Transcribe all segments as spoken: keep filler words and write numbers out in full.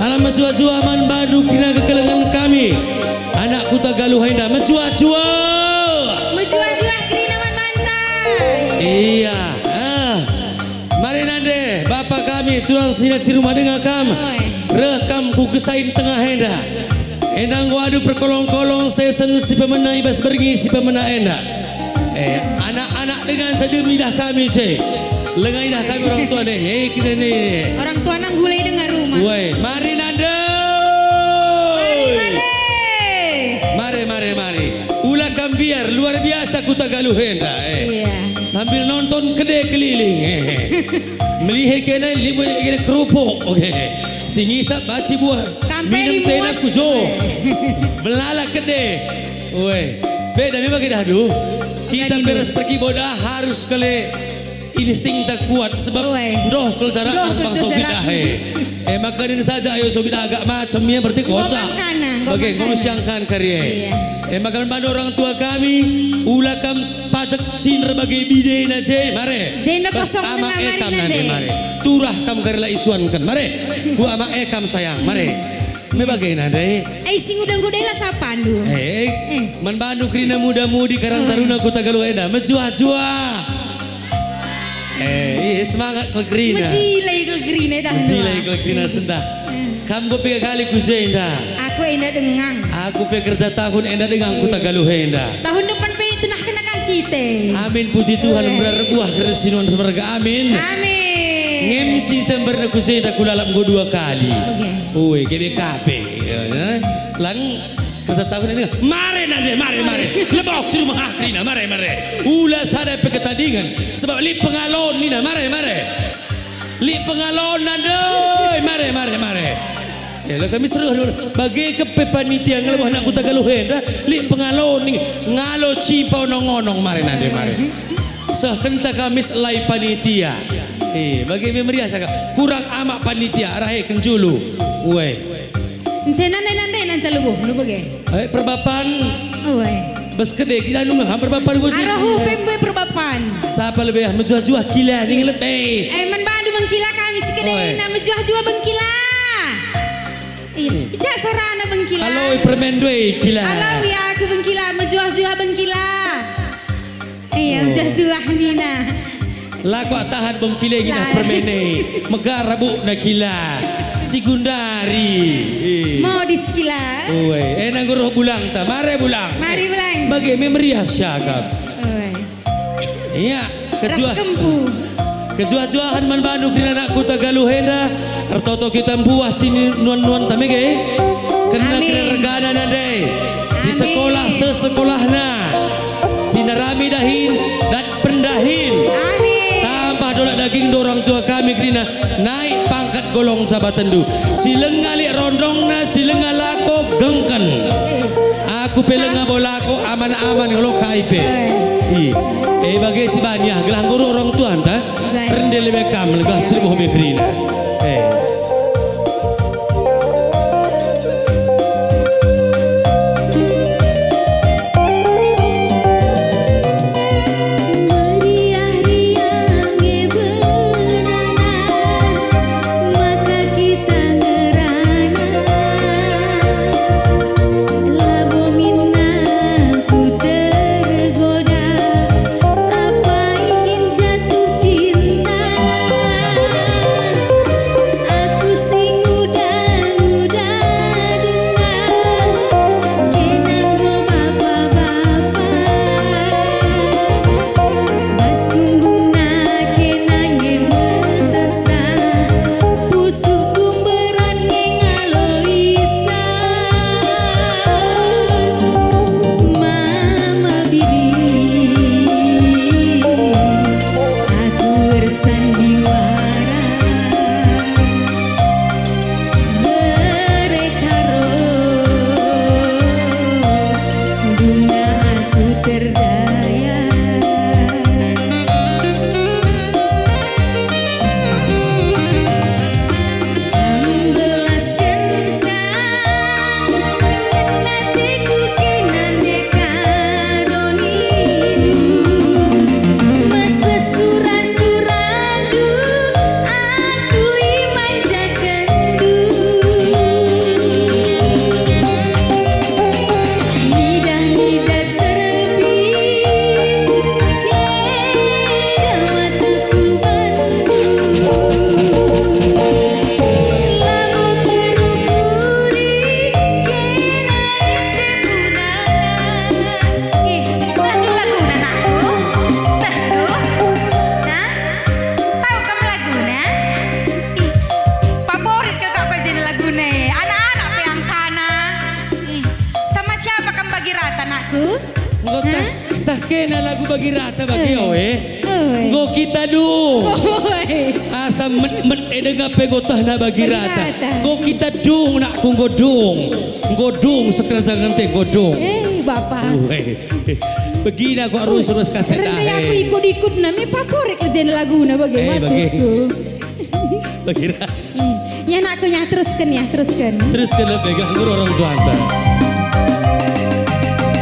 Salam mejuah-juah man bandu kerina kekelengen kami, anak Kuta Galuh enda. Mejuah-juah. Mejuah-juah kerina man banta. Iya. Ah. Mari nande, bapa kami, turang senina si rumah denga kam. Oi. Reh kam ku kesain tengah enda. Enda enggo adu perkolong-kolong sesen si pemena i bas berngi si pemena enda. Eh, anak-anak denga nca dem idah kami, ce. Langa idah kami orang tua ne. Hei, kina ne. Orang tua nang gulai denga rumah. Woi, mari nande. Mari, mari. Mari, mari, mari. Ula kam biar, luar biasa Kuta Galuh enda, eh. Iya. Sambil nonton kede keliling, eh. Melihe kena, limu kena kerupuk, oke. Si ngisap baci buah. Kampe minum teh limuas. Ku jo. Belala kede. Weh, beda memang kita, aduh. Kita beres pergi boda harus kali insting tak kuat sebab ndoh kal jarak bangso kita, he. Eh, maka ning saja ayo sobit agak macem ya, berarti kocak. Bage nggo siangkan kari, eh. Iya. Eh, maka man bandu orang tua kami, ula kam pacek cinder bage bidena, je, mare. Jenda kosong tengah mari nande, mare. Turah kam kari la isuanken, mare. Ku ama e kam sayang, mare. Me bagena ndai. Eh, si nguda-nguda la sapandu. Eh, eh, man bandu kerina muda-mudi Karang Taruna Kuta Galuh enda. Mejuah-juah. Eh, iya, semangat kal kerina. Mejilai kal kerina dah. Mejilai kal kerina sendah. Eh. Kam pe piga kali ku jenda. Aku enda denga. Aku pe kerja tahun enda denga Kuta Galuh enda. Tahun depan pe tenah kena kang kita. Amin, puji Tuhan, eh, mberar buah kerja sinuan semerga. Amin. Amin. Ngem si semberna ku jenda ku lalap enggo dua kali. Oke. Ue, G B K P. Ya, ya. Lang, kerja tahun ini, mare nande, mare, mare. Lebok si rumah kerina, mare, mare. Ula sada pe ketadingen, sebab lit pengalon nina, mare, mare. Lit pengalon nande, mare, mare, mare. Ya, lah kami seru, bage kepe panitia ngelebah anak Kuta Galuh enda, lit pengalon ni, ngalo cipa onong-onong, mare, nande, mare. Seh kenca kami selai panitia. Eh, bage me meriah saka. Kurang amak panitia, rahe kenjulu. Ue. Ence nande-nande nanca lubuh, lubuh ge. Eh, perbapan. Ue. Bas kede kita nunggu ha perbapan gua. Arohu pembe perbapan. Sapa lebe ah mejuah-juah kila ning lebe. Eh, man bandu bengkila kami si kede na mejuah-juah bengkila. Iya, ica sorana bengkila. Alo permen due kila. Alo ya aku bengkila, mejuah-juah bengkila. Iya, oh, mejuah-juah nina. La kuat tahan bengkila nina permene. Megar rabukna kila. Si gundari. Eh. Modis kila. Ue, eh, nanggo roh bulangta. Mare bulang. Mari bulang. Bage me meriah siakap. Ue. Iya, kejuah. Ras kempu. Kejuah-juahan man bandu kerina anak Kuta Galuh enda, ertoto kita mbuah si nuan-nuan tame ge. Kena, amin, kena regana nande. Si, amin, sekolah sesekolahna. Si narami dahin, dat pendahin. Amin. Tambah dolak daging do orang tua kami kerina, naik pangkat golong jabatenndu. Si lenga lit rondongna, si lenga lako gengken. Aku pe lenga bo lako aman-aman ngelo kai pe. Eh. I. Eh, bage si banyak gelah nguruk orang tuanta. Baik. Rende lebe kam, legah seribu hobi kerina. Eh. Meriah-riah nge beranak, maka kita ngerana. Labo minna ku tergoda, apai kin jatuh cinta. Ku? Enggo tah, tah kena lagu Bagi Rata bagi, oe. Oe. Enggo kita dung. Oe. Asa met-met e denga pe enggo tehna Bagi Rata. Bagi Rata. Enggo kita dung, nakku, enggo dung. Enggo dung sekeranjang ente, enggo dung. Eh, Bapak. Oe. Begina ku arus-arus kaset. Rende aku ikut-ikutna, me paporek lejen laguna bage. Eh, bage. Maksudku. Bagi Rata. Hmm. Ya, nakku, ya, terusken, ya, terusken. Terusken lebe, gelah ngurung orang tuanta.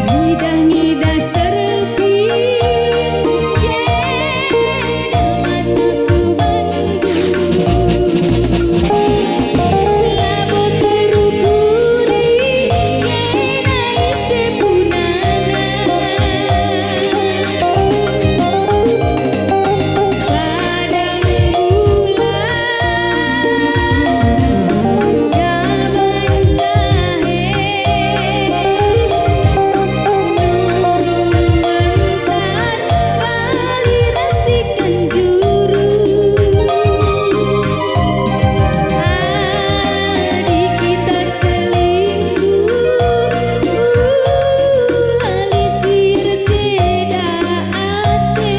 Ngidah-ngidah serpin, jenda mataku bandu. Labo terukuri, kena ise punana. Padang bulan, Daman jahe, nurung mentar, bali rasiken juru. Adi kita selingkuh, ula lisir ceda ate.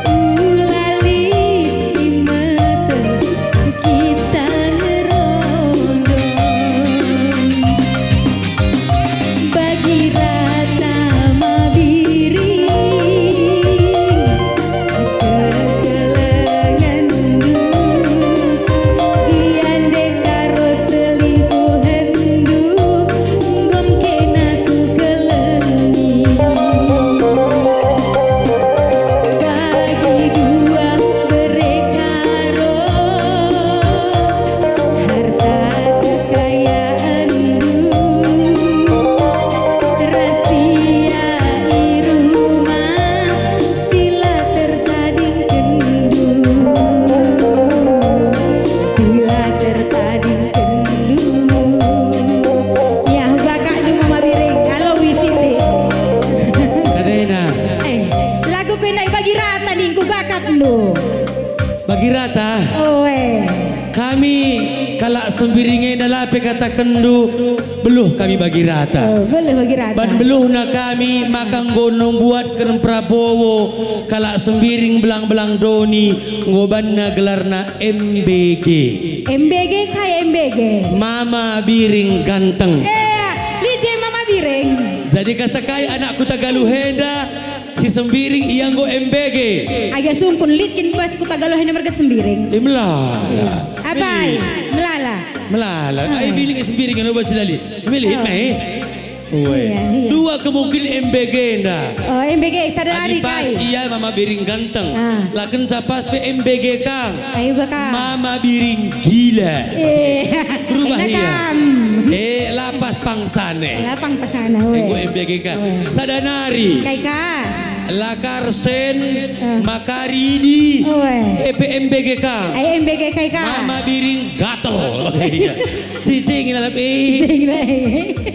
Ula lit si meteh kita ngerondong. Bagi Rata Mabiring, kekelengenndu, diande karo selingkuhenndu, enggo kena kukelengi. Bagi dua bere karo harta kekayaanndu, rasia i rumah si la tertadingkenndu, si la tertadingkenndu. Ya, bagakndu Mama Biring, alo wi siti. Kadena. Eh, lagu ku ndai Bagi Rata ning kugakapndu. Bagi Rata. Oe. Kami kalak Sembiring enda la pe katakenndu beluh kami Bagi Rata. Oh, beluh Bagi Rata. Ban beluhna kami maka enggo membuatken Prabowo kalak Sembiring belang-belang doni enggo banna gelarna M B G. M B G kai M B G? Mama Biring Ganteng. Eh, lit je Mama Biring. Jadi kasakai anak Kutagaluh enda, si Sembiring ia enggo M B G. Agi sungkun lit kin bas Kutagaluh enda merga Sembiring. Eh, melala. Apa? Melala. Melala. Ah. Ai bilik Sembiring enda obat si lali. Milih, oh, mai. Uwe. Iya, iya. Dua kemungkinan M B G enda. Oh, M B G, sada nari kai. Adi pas ia Mama Biring Ganteng. Ah. La kenca pas pe M B G kang. Ayo ga kang. Mama Biring Gila. Eh, berubah ia. Kam. Eh, la pas pangsana. La pang pangsana, uwe. Enggo M B G kang. Uwe. Sada nari. Kai ka. La Karsen, ah, Makaridi. Uwe. Eh, pe M B G kang. Ai M B G kai ka. Mama Biring Gatel. Iya. Cicing lalap, eh. Cicing lalap.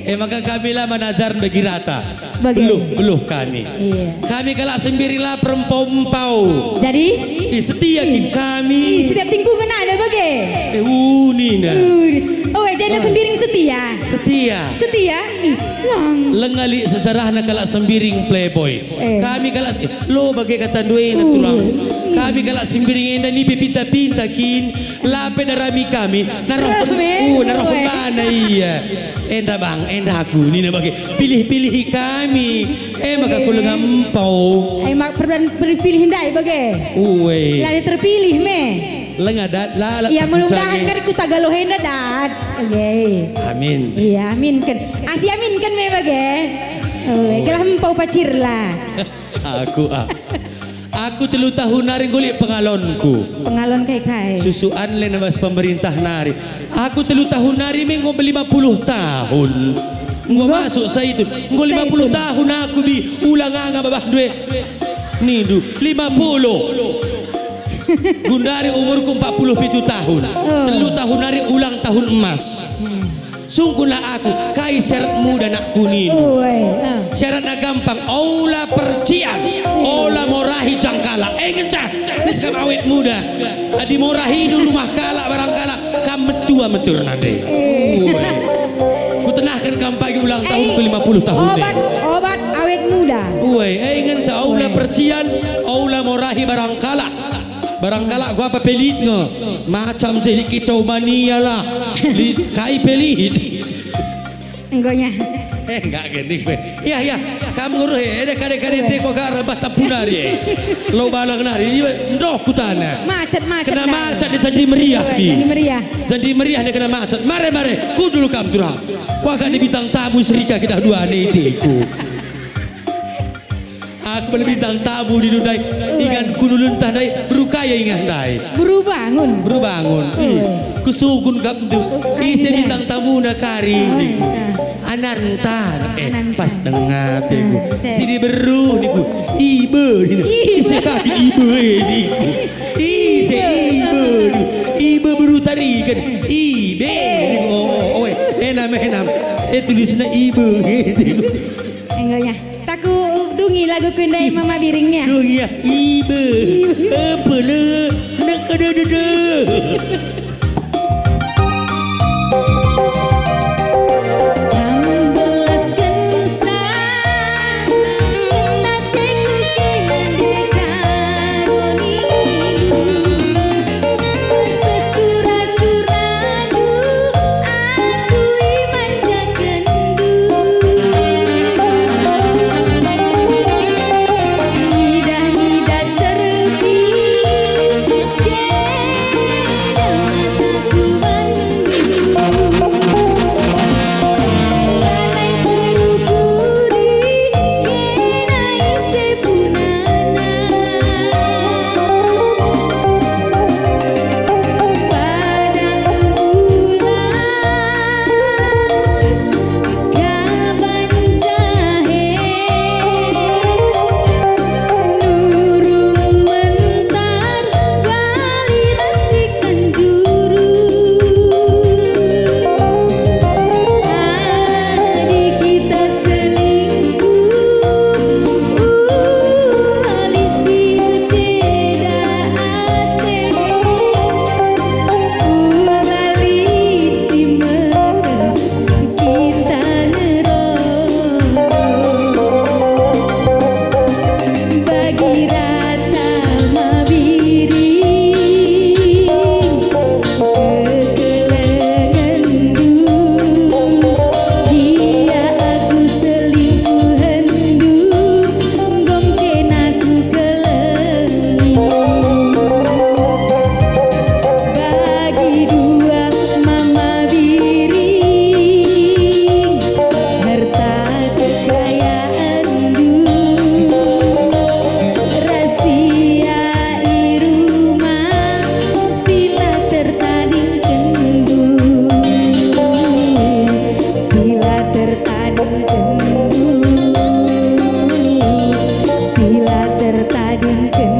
Eh, maka kami la manajar Bagi Rata. Bage. Beluh, beluh kami. Iya. Kami kalak Sembiring la perempau-empau. Jadi? Eh, setia kin kami. Ih, setiap tingkungan ada bage. Eh, unina. Uni. Oh, eh, jadi Sembiring setia. Setia. Setia? Ih, lang. Lenga lit sejarahna kalak Sembiring playboy. Eh. Kami kalak, eh, lo bage kata ndai enda turang. Kami kalak Sembiring enda nipe pinta-pinta kin. La pe darami kami, narohken, rame, uh, narohken bana ia. Enda bang, enda aku, nina bage. Pilih-pilih kami. Eh, maka aku lenga empau. Eh, mak perdan pilih ndai bage. Uwe. La terpilih me. Lenga dat, la, la. Ya, mudah-mudahan kan Kutagaluh enda dat. Oke. Amin. Iya, amin kan. Asi amin kan me bage. Uwe, gelah empau pacir la. Aku, ah. Aku telu tahun nari enggo lit pengalonku. Pengalon kai-kai. Susuan le nabas pemerintah nari. Aku telu tahun nari me enggo lima puluh tahun. Enggo masuk Saitun. Enggo lima puluh tahun aku bi ulang anga babah due. Nindu, lima puluh. Gundari umurku empat puluh pitu tahun. Oh. Telu tahun nari ulang tahun emas. Sungkunlah aku, kai syaratmu, nakku, nina. Uwe, ah. Syaratna gampang, ola percian, ola morahi jangkala. Eh, ngenca, mis kam awet muda. Adi morahindu rumah kalak, barang kalak, kam metua metur nande. Eh. Uwe. Kutenahken kam pagi, Ulang tahun eh, ke lima puluh tahun obat, eh. Obat awet muda. Uwe, eh, ingen sa aula percian, aula morahi barang kalak. Barang kalak ku apa pelit nge. Macam je li kicau mania lah. Li, kai pelit. Enggonya. Eh, enggak gini gue. Ya, ya. Kamu ngurus, eh, ada kade-kade teko ka rebah tapu nari, eh. Lo balang nari, ini ndoh kutana. Macet, macet. Kena nari. Macet di Candi Meriah, oh, di. Candi Meriah. Candi Meriah ni kena macet. Mare, mare. Kudul kam turang. Kuakap ni bintang tamu serika kita dua ni itiku. Aku beli bintang tamu di ndai. Ingan ku lulun tah ndai, beru kaya ingan ndai. Beru bangun. Beru bangun. Ih, kusugun kap tu. Ise bintang tamu na kari niku. Ananta. Eh, pas dengar niku. Sini beru niku. Ibe niku. Ise kaki ibe niku. Ise ibe niku. Ibe beru tariken. Ibe niku. Oh, oh, oh, eh. Enam, enam. Eh, tulisna ibe niku. Enggo ya. Taku dungi lagu ku ndai Mama Biring ya. Dungi ya. Ibe. Ibe. Apa le? Nak ada dede. Bagi dua Mama Biring, harta kekayaanndu, rahasia i rumah, sila tertadingkenndu, sila tertadingkenndu, sila tertadingkenndu.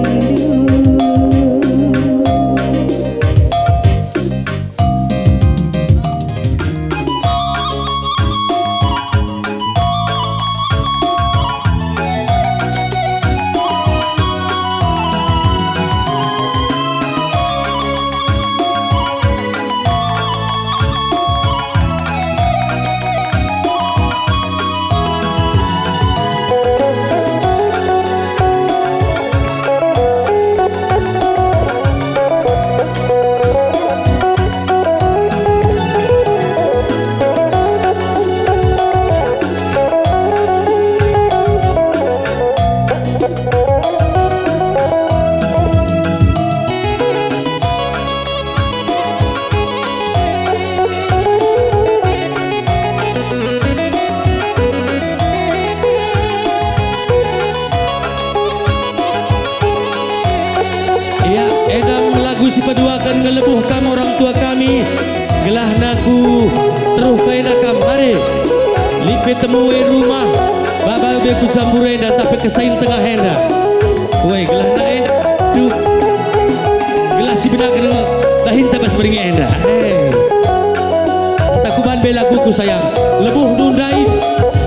Ya, enda me lagu si peduaken ngelebuh kam orang tua kami, gelahna ku teruh ka enda kam. Mari, lit pe temu i rumah, baba be ku jambur enda, tapi kesain tengah enda. Woi, gelahna enda. Duh. Gelah si benaken dahinta bas berngi enda. Eh. Takuban be laguku sayang. Lebuhndu ndai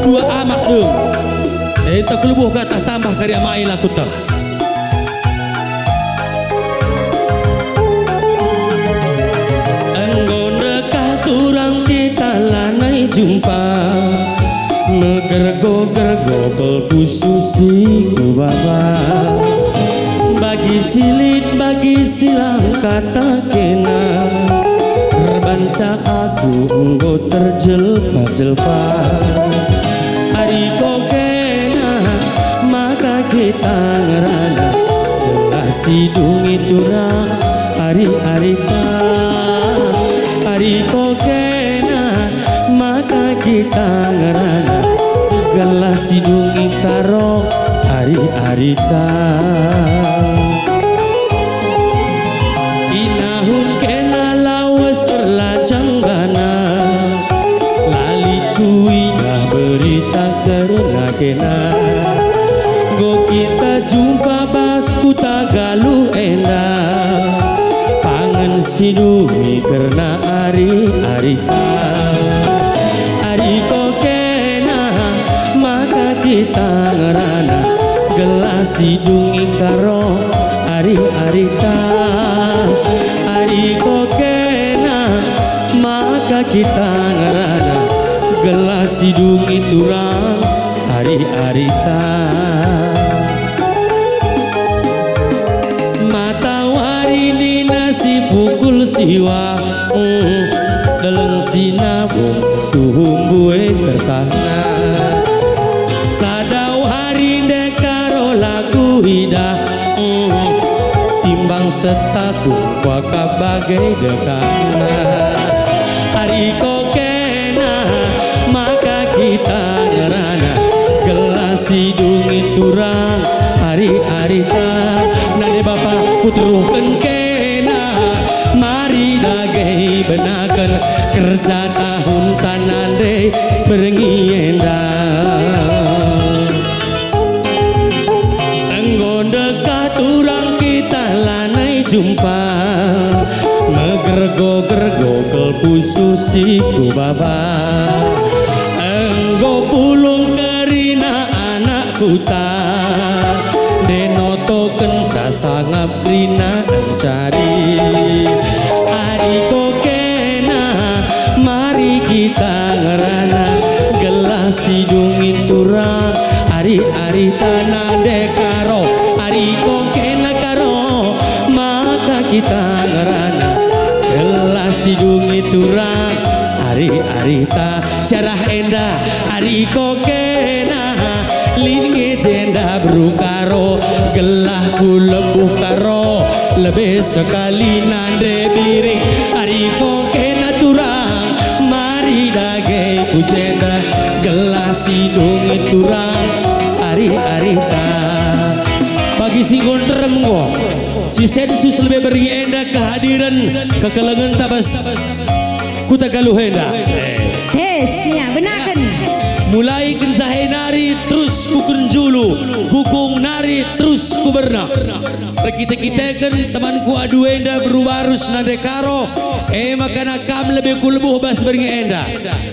dua amak dem. Eh, takulebuh kata tambah kari amak i lakuta. Enggo ndekah turang kita lanai jumpa. Megergo-gergo kal pusuh si kubaba. Bagi si lit, bagi si lang kata kena. Erbanca aku enggo terjelpa-jelpa. Ari ko kena maka kita ngerana. Gelah si dungi turang ari-arita. Ari ko kena maka kita ngerana. Gelah si dungi karo ari-arita. Inahun kena lawes erlajang bana. Lalih kuidah berita kerna kena. Enggo kita jumpa bas kuta Galuh enda. Pangan si dungi kerna ari-arita. Ari ko kena maka kita ngerana. Gelah si dungi karo ari-arita. Ari ko kena maka kita ngerana. Gelah si dungi turang ari-arita. Matawari nina si pukul siwah, mm, deleng si nabung tuhu mbue kertahna. Sada wari ndekaro la kuidah, mm, timbang setahun kuakap bage dekahna. Ari ko kena maka kita ngerana. Gelah si dungi turang ari-arita. Nande bapa kuteruhken kena. Mari dage benaken kerja tahun ta nande berngi enda. Enggo ndekah turang kita lanai jumpa, megergo-gergo kal pusuh si kubaba. Enggo pulung kerina anak kuta, ndai notokenca sangap kerina encari. Ari ko kena, mari kita ngerana, gelah si dungi turang ari-arita nande karo. Ari ko kena karo, maka kita ngerana, gelah si dungi turang ari-arita. Siarah enda, ari ko kena, lit nge jenda beru Karo, gelah ku lebuh Karo, lebe sekali nande biring. Ari ko kena turang, mari dage ku jenda, gelah si dungi turang ari-arita. Bagi si enggo nterem enggo, si sensus lebe berngi enda kehadiren kekelengen tabas Kuta Galuh enda. Tes, ya, benaken. Mulai kenca e nari terus ku Kenjulu, ku Kung nari terus ku Bernah. Erkite-kiteken temanku adu enda beru Barus nande Karo, e maka kam lebe ku lebuh bas berngi enda.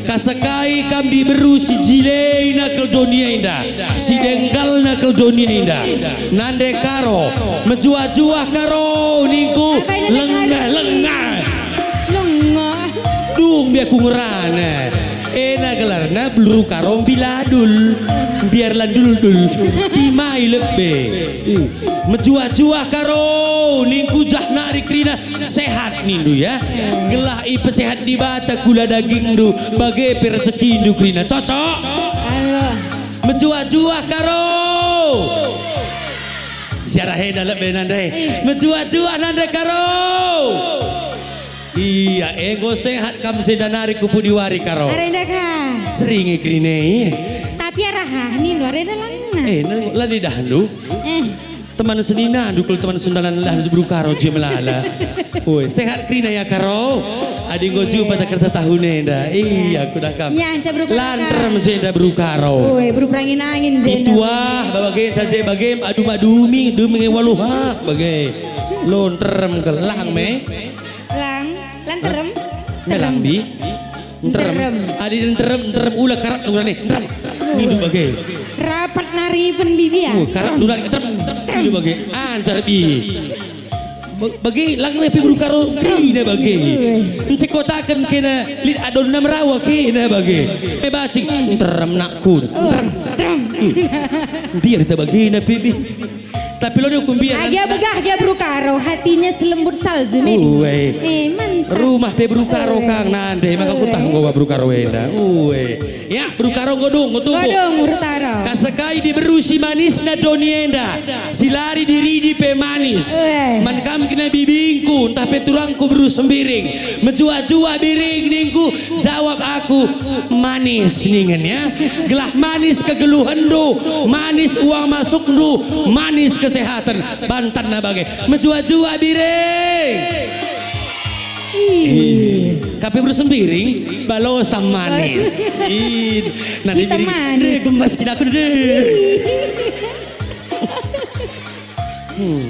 Kasekai kam diberu si jilena kal doni enda, si dengkalna kal doni enda. Nande Karo, mejuah-juah Karo ningku, lengah-lengah. Lengah. Dung biar ku ngerana. Ena gelarna beru Karo mbiladul. Biar landul-dul. Timai lebe. Mejuah-juah Karo ningku jah nari kerina sehat nindu ya. Gelah ipesehat Dibata kula dagingndu bage pe rejekindu kerina. Cocok? Ayo. Mejuah-juah Karo. Siarah enda lebe nande. Mejuah-juah nande Karo. Iya, enggo sehat kam jenda nari ku pudi wari Karo. Arenda ka. Seringi kerina, iya. Tapi arah ah, nindu arenda langa. Eh, nang la nidahndu? Eh. Teman seninandu kal teman sendalan lah beru Karo je melala. Woi, sehat kerina ya Karo. Adi enggo jumpa ta kerta tahun enda. Iya, aku dah kam. Iya, anca beru Karo. Lanter jenda beru Karo. Woi, beru perangin-angin jenda. Pituah, bage saja bage, adu madumi, dumi waluh hak bage. Lonterem ke lang me. Lang, lanterem. Melambi. Nterem. Nterem. Adi nterem, nterem ula karat urane. Nterem. Nindu bage. Rapat nari pen bibi ya. Uh, karat urane. Nterem. Nindu bage. Anjar bi. Bage, lang pe beru Karo kerina bage. Ncekotaken kena lit adonna merawa kena bage. E bacing, nterem nakku. Nterem. Mbiar ita bagena pe bi. Tapi lo dia ku mbiar. Agia begah gia beru Karo, hatinya selembut salju, men. Uwe. Eh, mantap. Rumah pe beru Karo kang nande, maka kutah nggo beru Karo enda. Uwe. Ya, beru Karo enggo dung, enggo tubuh. Enggo dung, beru Karo. Kasekai diberu si manisna doni enda, si lari diridi pe manis. Eh. Man kam kena bibingku, ntah pe turangku beru Sembiring. Mejuah-juah biring ningku, jawab aku, manis ningen ya. Gelah manis kegeluhenndu, manis uang masukndu, manis kesehatan. Bantanna bage. Mejuah-juah biring. Ih. Kape beru Sembiring, balosa manis. Ih, nah, dia jadi, manis. Deh, gemes kin aku, deh. Ih. Hmm.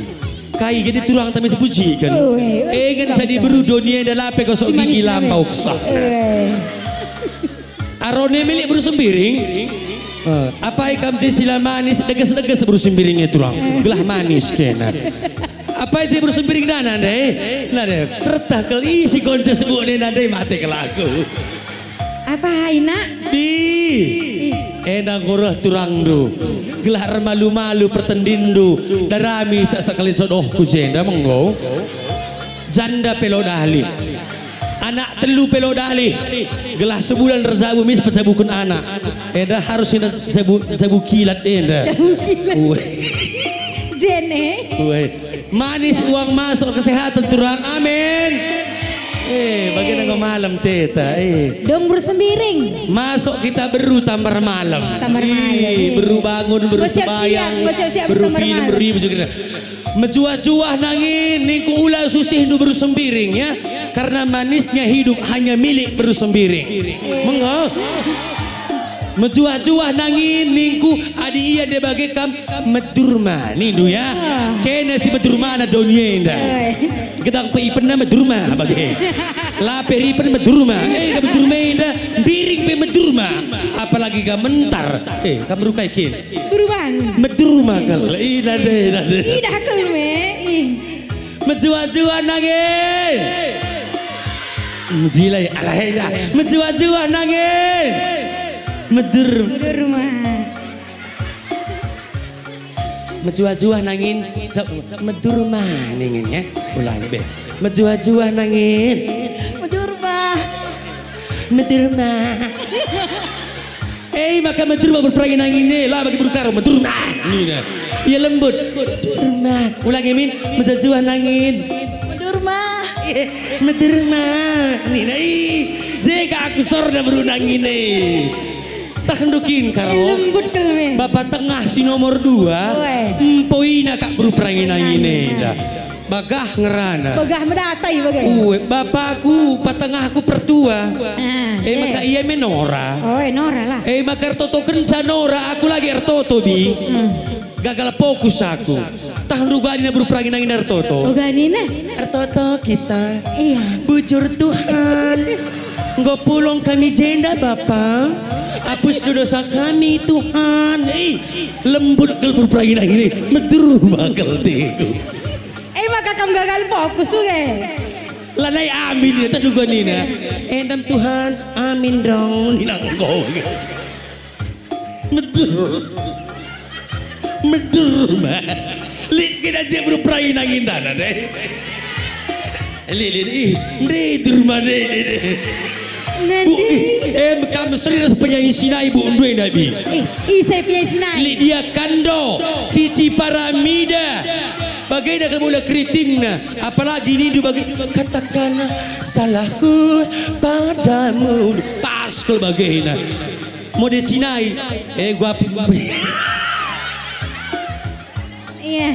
Kai jadi turang tami sepuji kan? Oh, eh, eh, kan jadi beru doni enda lape gosok gigi lambau kesah. Eh. Arone milik beru Sembiring. Eh, apai kam je si la manis, deges-deges beru Sembiring e turang. Gelah manis kena. Apai je beru Sembiring dana ndai? Nah, deh, tertah kal isi konses bu ne nande mate kelaku. Apai, Nak? Bi. Enda enggo reh turangndu. Gelah ermalu-malu pertendinndu. Darami tak sekali jodohku jenda menggo. Janda pe lo dalih. Anak telu pe lo dalih. Gelah sebulan erjabu mis pejabuken anak. Enda harus enda jabu, jabu kilat enda. Jabu kilat. Uwe. Jen, eh? Uwe. Manis uang masuk kesehatan turang. Amin. Eh, bagaimana enggo malem teta, eh. Dong beru Sembiring. Masuk kita beru tambar malem. Tambar malem, eh. Beru bangun, beru sembayang, beru siap-siap, beru tambar malem. Beru film, beru ibu juga. Mejuah-juah nangin ningku ula susihndu beru Sembiring ya. Karena manisnya hidup hanya milik beru Sembiring. Menggo? Mejuah-juah nangin ningku adi ia de bage kam medurma nindu ya. Ah. Kena si medurmana doni enda. Eh. Gedang pe ipenna medurma bage. Lape ripen medurma. Eh, kam medurma enda, biring pe medurma. Apalagi kam mentar. Eh, kam rukai kin. Berubah. Medurma kal. Ih, nande, nande. Idah kal me. Ih. Mejuah-juah nangin. Mejilai, alah enda. Mejuah-juah nangin. Medur. Medur mah. Mejuah-juah nangin. Cok, medur mah ningin ya. Ulangi be. Mejuah-juah nangin. Medur mah. Medur mah. Eh, maka medur mah beru Perangi nangin e, la bagi beru Karo, medur mah nina. Ia lembut, medur mah. Ulangi min, mejuah-juah nangin. Medur mah. Eh, medur mah nina. Ih, je ka aku sorna beru nangin e. Tahndu kin Karo. Lembut kal me. Bapa tengah si nomor dua, empoina kak beru Perangi nangin e dah. Bagah ngerana. Bagah medatai bagah. Ue, bapakku patengahku pertua. Ah, eh, maka ia me nora. Oh, eh, nora lah. Eh, maka ertoto kenca nora, aku lagi ertoto, bi. Hmm. Gagal fokus aku. Tah ndu ganina beru Perangi nangin ertoto. Oh, ganina. Ertoto kita. Iya. Bujur Tuhan. Enggo pulung kami jenda, Bapa. Apus dosa kami, Tuhan. Ih, lembut kal beru Perangi nangin e. Medur mah kal teku. Eh, maka kam gagal fokus, uge. Lanai amin ya, tadu gua nina. Endam Tuhan, amin dong, nina enggo. Medur. Medur, mah. Lit kita je beru Perangi nangin dana, deh. Lit, lit, ih, ndedur mah, deh, deh, deh. Nanti. Bu, ih, em, kam seri ras penyanyi Sinai, Bu, ndue nabi. Eh, ise penyanyi Sinai? Lydia Kando, Cici Paramida. Bagenda kal mula keritingna, apalagi nindu bagi, katakanlah salahku padamu. Pas kal bagena. Mode Sinai. Eh, gua. Iya.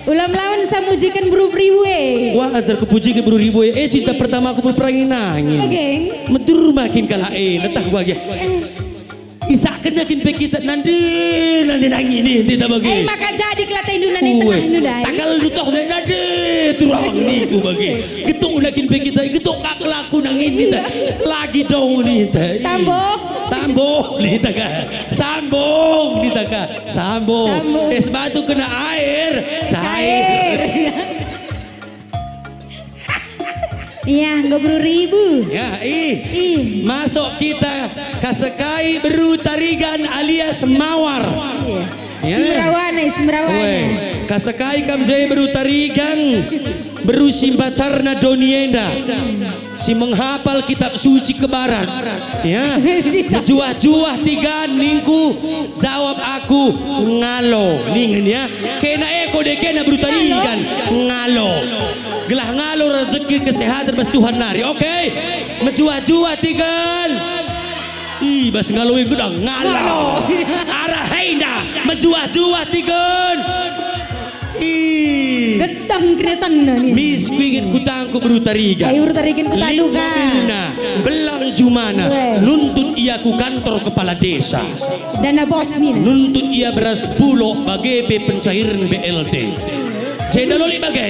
Ulam lawan sa mujiken beru Riwe. Wah, asal kupujiken beru Riwe. Eh, cinta pertamaku beru Perangi nangin. Oke. Medur makin kalah, eh, netah gua, ya. Eh. Isakkenna kin pe kita nande, nande nangin e, nande ta bage. Eh, maka jadi kelatendu nande. Ue, tengah nu dai. Takal dutoh nande, nande, turang niku bage. Getukna kin pe kita, getuk ka kelaku nangin kita. Lagi dong nita. Tambo. Tambo nita ka. Sambung nita ka. Sambung. Sambung. Es batu kena air, cair. Cair. Iya, enggo beru ribu. Ya, ih. Ih. Masuk kita kasekai beru Tarigan alias Mawar. Iya. Ya. Si merawana, si merawana. Weh, kasekai kam je beru Tarigan, beru si mbacarna doni enda. Si menghapal kitab suci ke barat. Ya. Mejuah-juah Tigan ningku, jawab aku, ngalo. Ningen ya. Kena eko de kena beru Tarigan. Ngalo. Gelah ngalo rezeki kesehatan bas Tuhan nari. Oke. Mejuah-juah Tigan. Ih, bas ngalo e gedang ngalo. Ngalo. Arah enda. Mejuah-juah Tigan. Ih. Gedang keretanna nih. Mis, kuinget kutangku beru Tarigan. Ayo, beru Tarigan kutadu, Kak. Mobilna, belang jumana, weh, nuntut ia ku kantor kepala desa. Dana bos nih. Nuntut ia beras bulok bage pe pencairan B L T. Jenda loli bage.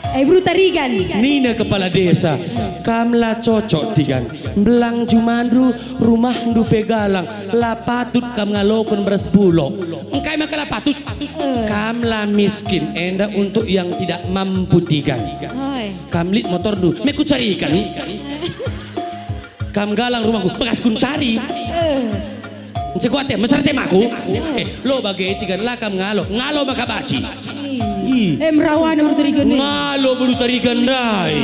Eh, beru Tarigan. Nina kepala desa, "Kam la cocok, Tigan. Belang jumandu, rumahndu pe galang. La patut kam ngaloken beras bulok." "Engkai maka la patut?" Eh. "Kam la miskin, enda untuk yang tidak mampu, Tigan. Oi. Kam lit motorndu, me kucariken. Kam galang rumahku, bekas kuncari." Eh. Nce kuate, meserte maku. Eh, lo bage Tigan, la kam ngalo. Ngalo maka baci. Ih. Eh, merawana beru Tarigan e. Ngalo beru Tarigan ndai.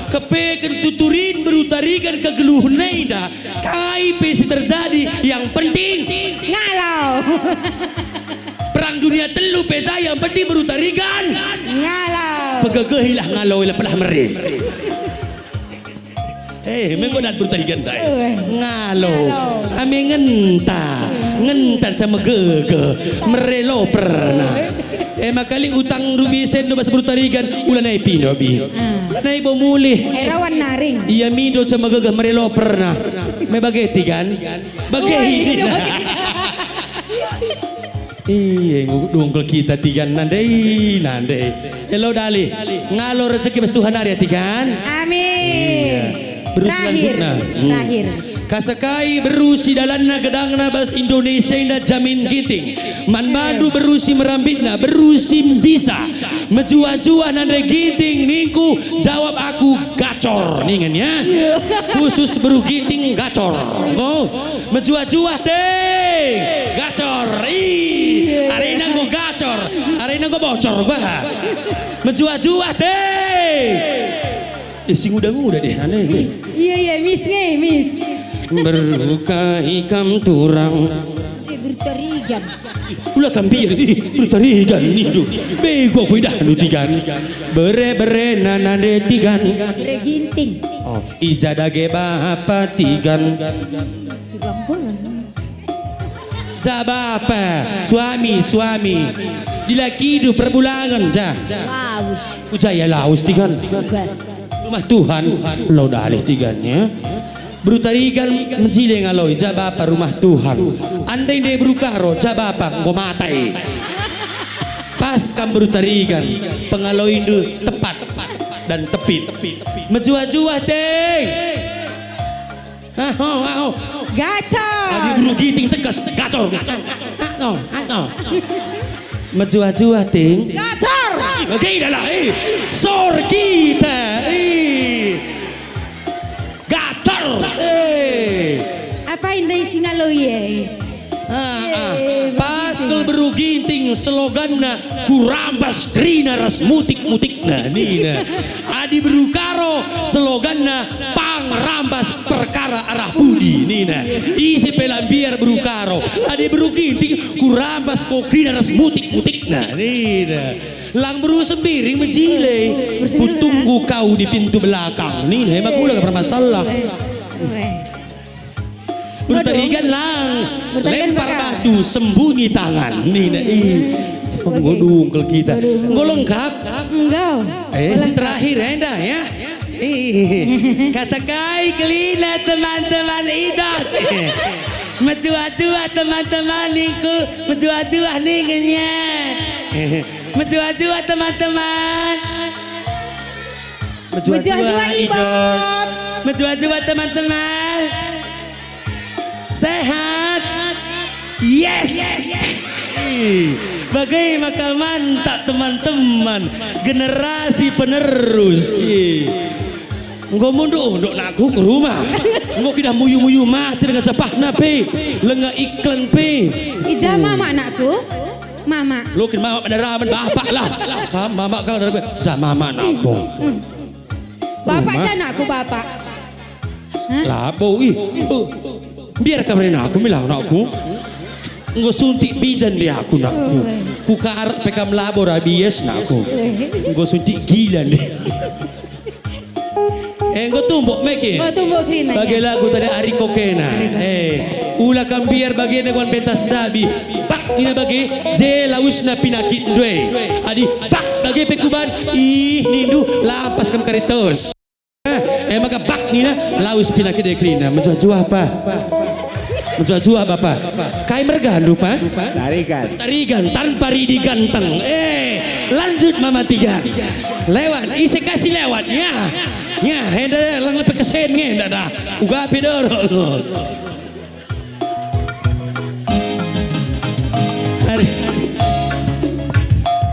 Kepeken tuturin beru Tarigan kegeluhen enda. Kai pe si terjadi, yang penting ngalo. Perang Dunia Telu pe ja, yang penting beru Tarigan ngalo. Pegegehilah ngalo, ila pelah mere. Eh, menggo dat beru Tarigan ndai. Eh. Ngalo. Ngalo. Ame ngenta. Ngenta ca megege. Mere lo pernah. Eh, maka ling utang rubi sendo bas beru Tarigan. Ulanai pindo bi. Ah. Ulanai bo mulih. Eh, rawan naring. Ia mindo ca megege mere lo pernah. Me bage Tigan. Bage. Woi, ini. Bage. Iya, enggo dungkel kita Tigan nande, nande. Elo dali, ngalo rezeki bas Tuhan nari ya, Tigan. Amin. Iya. Beru selanjutna. Hmm. Terakhir. Kasekai beru si dalanna gedangna bas Indonesia enda jamin Ginting. Man bandu beru si merambitna, beru si mbisa. Mejuah-juah nande Ginting ningku, jawab aku gacor. Ningen ya. Iya. Khusus beru Ginting gacor. Oh. Mejuah-juah, Ting! Gacor! Ih, arena enggo gacor, arena enggo bocor, bah. Mejuah-juah, Ting! Eh, si nguda-nguda deh, aneh deh. Iya, iya, Miss nge, Miss. Beru ka ikam turang. Eh, beru Tarigan. Ula kam biar, ih, beru Tarigan nindu. Bego aku idahndu Tigan. Bere-bere nande Tigan. Bere Ginting. Oh, ija dage bapa Tigan. Kurang bola. Ja bapa, suami, suami. Dilakindu perbulangen, ja. Laus. Uja ia laus Tigan. Uga. Rumah Tuhan, lo dalih Tigan ya. Beru Tarigan mejile ngaloi, ja bapa rumah Tuhan. Andai ndai beru Karo, ja bapa enggo mate. Pas kam beru Tarigan, pengaloindu tepat dan tepit. Mejuah-juah, Ting! Aho, aho. Gacor. Adi beru Ginting tegas, gacor, gacor, gacor. Aho, aho. Mejuah-juah, Ting. Gacor. Tidak lah, eh. Sor kita, eh. Gacor, eh. Apa indah isi ngaloi, eh? Ah, ah. Eh, pas begitu. Kal beru Ginting sloganna, "Kurambas kerina ras mutik-mutikna," nina. Adi beru Karo sloganna, "Pang rambas perkara arah pudi," nina. Ise pe la mbiar beru Karo. Adi beru Ginting, "Kurambas ko kerina ras mutik-mutikna," nina. Lang beru Sembiring mejile, "Kutunggu kau di pintu belakang," nina. Emang kula gak bermasalah. Weh. Beru Tarigan lang, beru Tarigan lempar batu, sembunyi tangan. Nina, ih, enggo dungkel kita. Waduh. Enggo lengkap? Enggo. Eh, si terakhir, enda, ya. Ih, kasekai kerina teman-teman Idot. Mejuah-juah teman-teman ningku, mejuah-juah ningennya. Mejuah-juah teman-teman. Mejuah-juah, Mejuah-juah, Idot. Idot. Mejuah-juah, teman-teman. Sehat. Yes. Bage maka mantap, teman-teman, generasi penerus. Enggo munduk-unduk nakku ke rumah. Enggo kidah muyu-muyu mate dengan sapahna pe, langa iklan pe. Ija mama, nakku? Mama. Lo kin mama, bendera men bapak lah. Kam mama kau dari ja mama, nakku. Bapak ja, nakku, bapak. Hah? Labo, ih. Biar kamu aku bilang, nakku. Enggo suntik bidan deh aku, nakku. Ku karet pe kam labo rabies, nakku. Enggo suntik gilan deh. Eh, enggo tumbuk meke. Enggo tumbuk kerina, bage ya. Lagu tadi ari kokena. Eh, ula kam biar bagena kuan pentas ndabi. Bak nina bage, je lawesna pinakit ndue. Adi bak bage pe kuban, ih, nindu, lampas kam karitos. Eh, maka bak nina, lawes pinakit e kerina. Menjuah-juah, Pa. Menjuah-juah, Bapa. Kai mergandu, Pa? Tarigan. Tarigan, tanpa ridi ganteng. Eh, lanjut mama tiga. Lewat, ise kasih lewat. Ya. Ya, enda lang lepe kesen nge, nda dah. Uga pe dorok. Ari,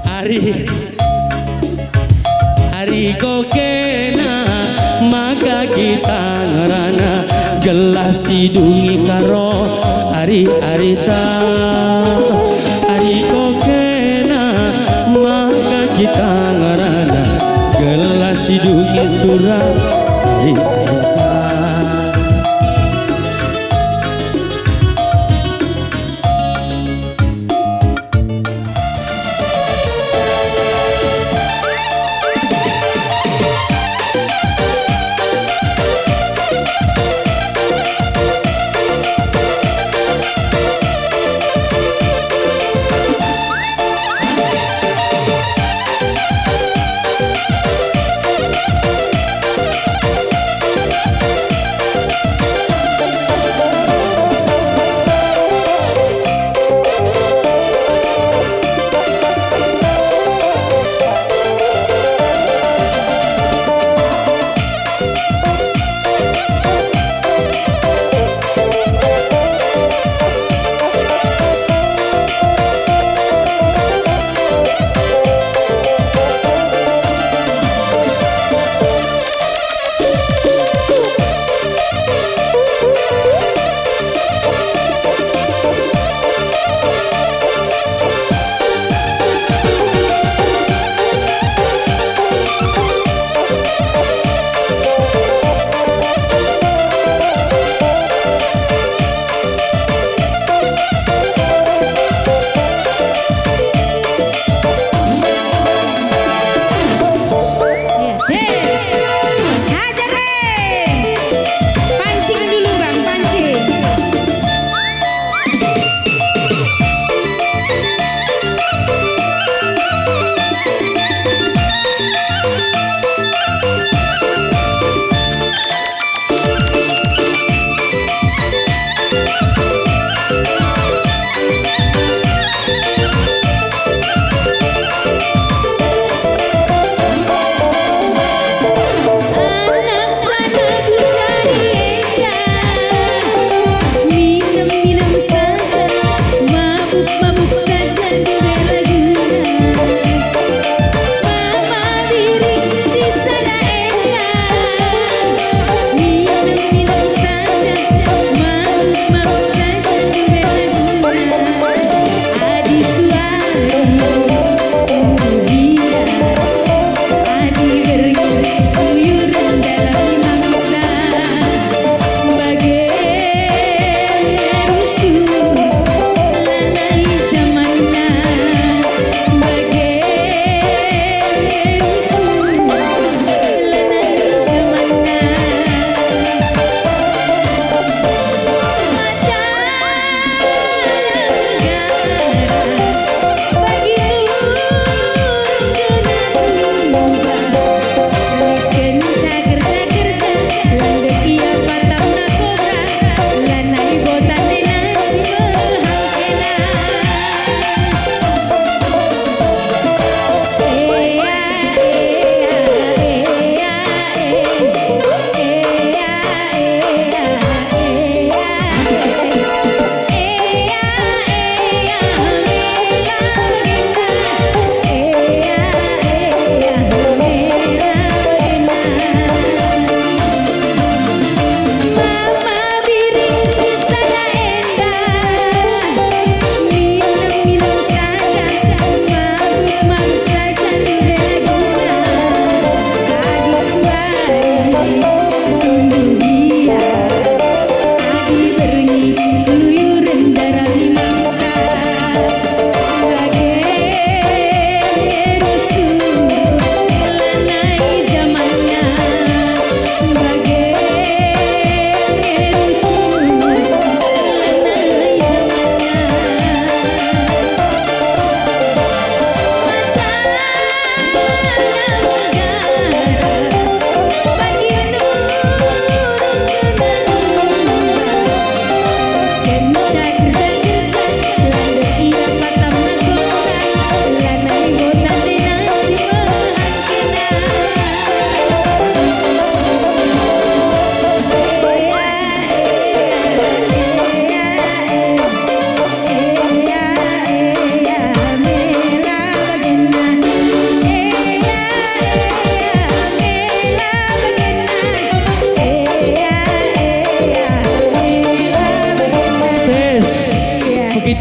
ari, ari kokena maka kita ngerana gelah si dungi karo ari-arita. Ari kokena maka kita ngerana gelah si dungi turang ari-arita.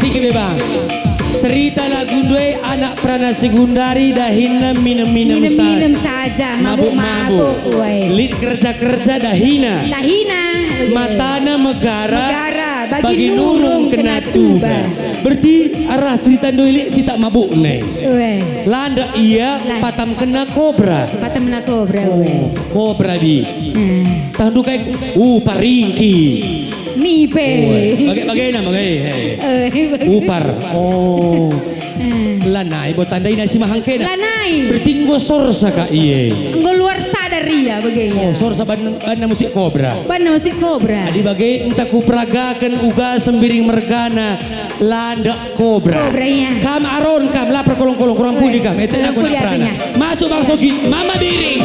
Tiga be, Bang. Cerita lagu ndai anak perana segundari dahinna minem-minem Minem-minem saja. Saja, Mabuk-mabuk. Mabuk-mabuk, weh. Lit kerja-kerja dahina. Dahina, weh. Matana megara, Megara, bagi bagi nurung nurung kena kena tuba. Tuba. Berarti arah cerita ndai lit si tak mabuk ne. Weh. Landak ia Lah. Patam kena kobra. Patam kena kobra, Oh, weh. Kobra bi. Hmm. Tahndu kai, uh, paringki. Nipe. Oi, bagai-bagai na, bagai. Hei. Eh, bagai. Upar. Oh. Eh. Lanai bo tandai nasi mahangkena. Lanai. Berarti enggo sorsa ka iye. Enggo luar sadar ia bage ia. Oh, sorsa ban, banna musik kobra. Banna musik kobra. Adi bage enta kuperagaken uga Sembiring mergana landak kobra. Kobra, iya. Kam Aron kam, la perkolong-kolong, kurang pudi kam. Ecek Kurang aku pudi nak perana. Artinya. Masuk Bang Sogi, Mama Biring.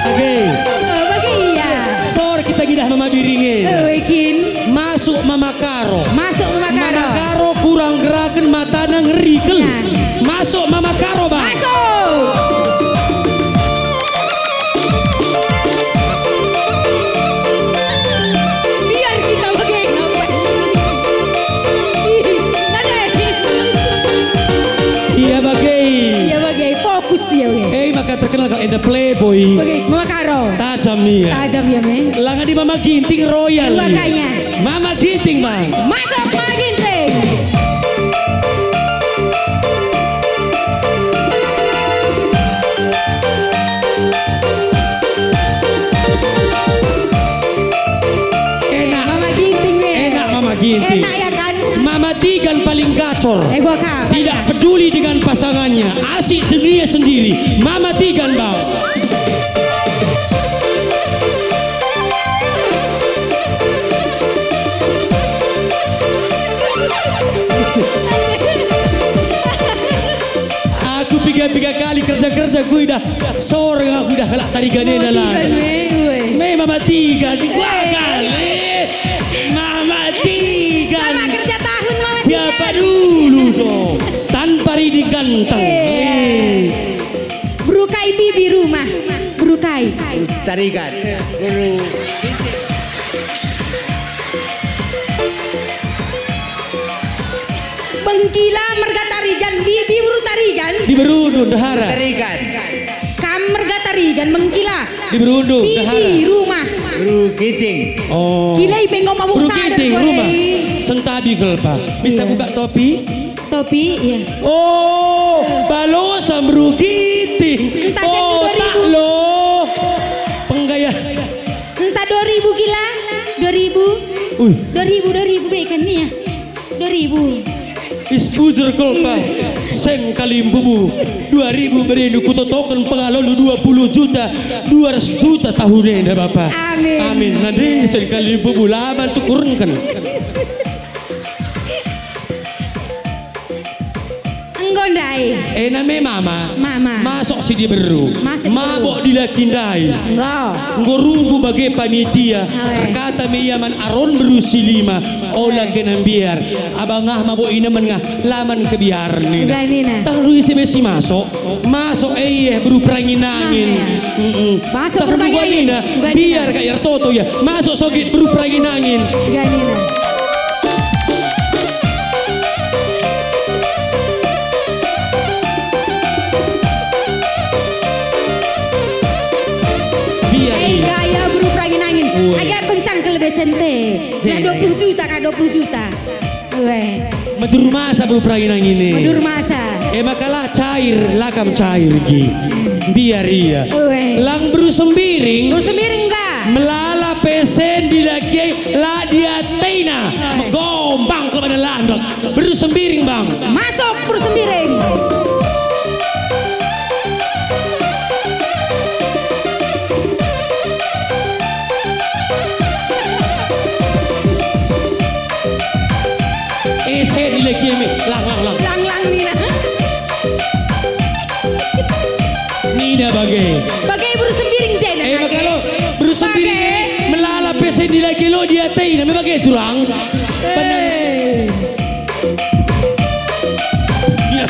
Oke. Oh, bagi iya. Sor kita gidah Mama Biring e. Oh, ikin. Masuk Mama Karo. Masuk Mama Karo. Mama Karo kurang geraken matana ngeri kel. Nah. Masuk Mama Karo, Bang. Masuk. Biar kita bage ngapai. Ih, nadai. Ia bage. Ia bage, fokus ia, oke. Eh, maka terkenal kal enda playboy. Bage, Mama Karo. Tajam ia. Tajam ia, me. Langa di Mama Ginting royal ia. Makanya. Mama Ginting, Bang. Masuk Mama Ginting. Enak. Mama Ginting, me. Enak Mama Ginting. Enak, ya kan? Mama Tigan paling gacor. Eh, gua kah? Tidak peduli dengan pasangannya. Asik dunia sendiri. Mama Tigan, Bang. Aku piga-piga kali kerja-kerja kuidah, sore aku idah kalak Tarigan enda. Mama Tigan, weh. Me Mama Tigan, wah kali. Mama Tigan. Sama kerja tahun, Mama Tigan. Siapa dulu tuh? Tanpa ridi ganteng. Eh. Eh. Beru kai bibi rumah? Beru kai? Tarigan. Beru. Bengkila merga Tarigan, bibi beru Tarigan. Diberundu ndehara. Tarigan. Kam merga Tarigan, Bengkila. Diberundu ndehara. Bibi rumah. Beru Ginting. Oh. Kila ipe enggo mabuk Beru sadar Ginting, rumah. Sentabi kelpa. Bisa Iya. buka topi? Topi, iya. Oh, balosa Beru Ginting. Entah satu Oh, dua ribu. tak lo. Penggaya. Entah dua ribu kila, dua ribu. Uih. Dua ribu, dua ribu, baik kan nih ya? Dua ribu. Is bujur kolpa. Seng kalimbubu. Dua ribu berendu kutotoken pengalondu dua puluh juta, dua ratus juta tahun enda, Bapa. Amin. Amin. Nande seng kalimbubu laman tukurken. Enggo ndai. Ena me mama. Mama. Masuk si diberu. Masuk diberu. Mabok dilaki ndai. Enggo. Enggo rugu bage panitia. Awe. Erkata me ia man Aron beru si lima. Ola kena mbiar. Abang ngah mabok inemen ngah laman kebiar nina. Udah nina. Tah rui si besi masuk. Masuk e ieh beru perangin-angin. Nah, iya. Mm-mm. Masuk Tah beru perangin-angin. Nina. Udah nina. Biar kak ertoto ya. Masuk sogit beru perangin-angin. Udah nina. Biar Eh, iya. gaya beru perangin-angin. Ue. Agak kencang kelebesen te. Lah Jene. dua puluh juta kah, dua puluh juta. Ue. Medur masa beru perangin-angin e. Medur masa. E maka la cair, la kam cair gi. Biar ia. Ue. Lang beru Sembiring. Beru Sembiring enggak? Melala pesen dilaki ai la diateina. Ue. Megombang kelebaran landok. Beru Sembiring, Bang. Masuk beru Sembiring. Ese dilaki me. Lang, lang, lang. Lang, lang, nina. Nina bage. Bage beru Sembiring, Jena, Eh, bage. makalo, beru Sembiring Bage. e, melala pesen dilaki lo diateina, me bage turang. Eh. Benar. Iya.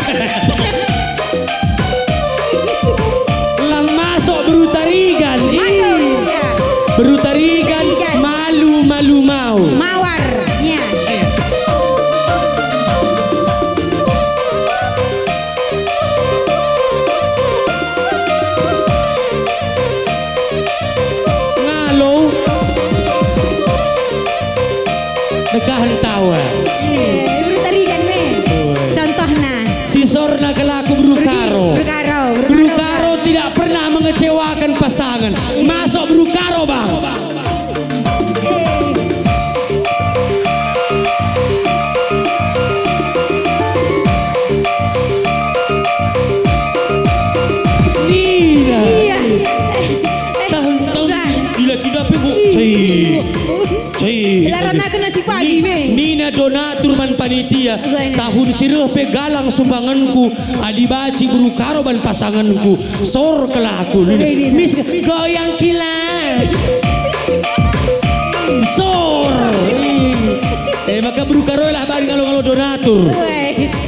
Karena kena si pagi, me. Nina donatur man panitia, tahun si reh pe galang sumbangenku, adi banci beru karo ban pasangenku, sor kelaku. Mis, goyang kila. Sor. Eh, maka beru karo lah bari ngalo-ngalo donatur.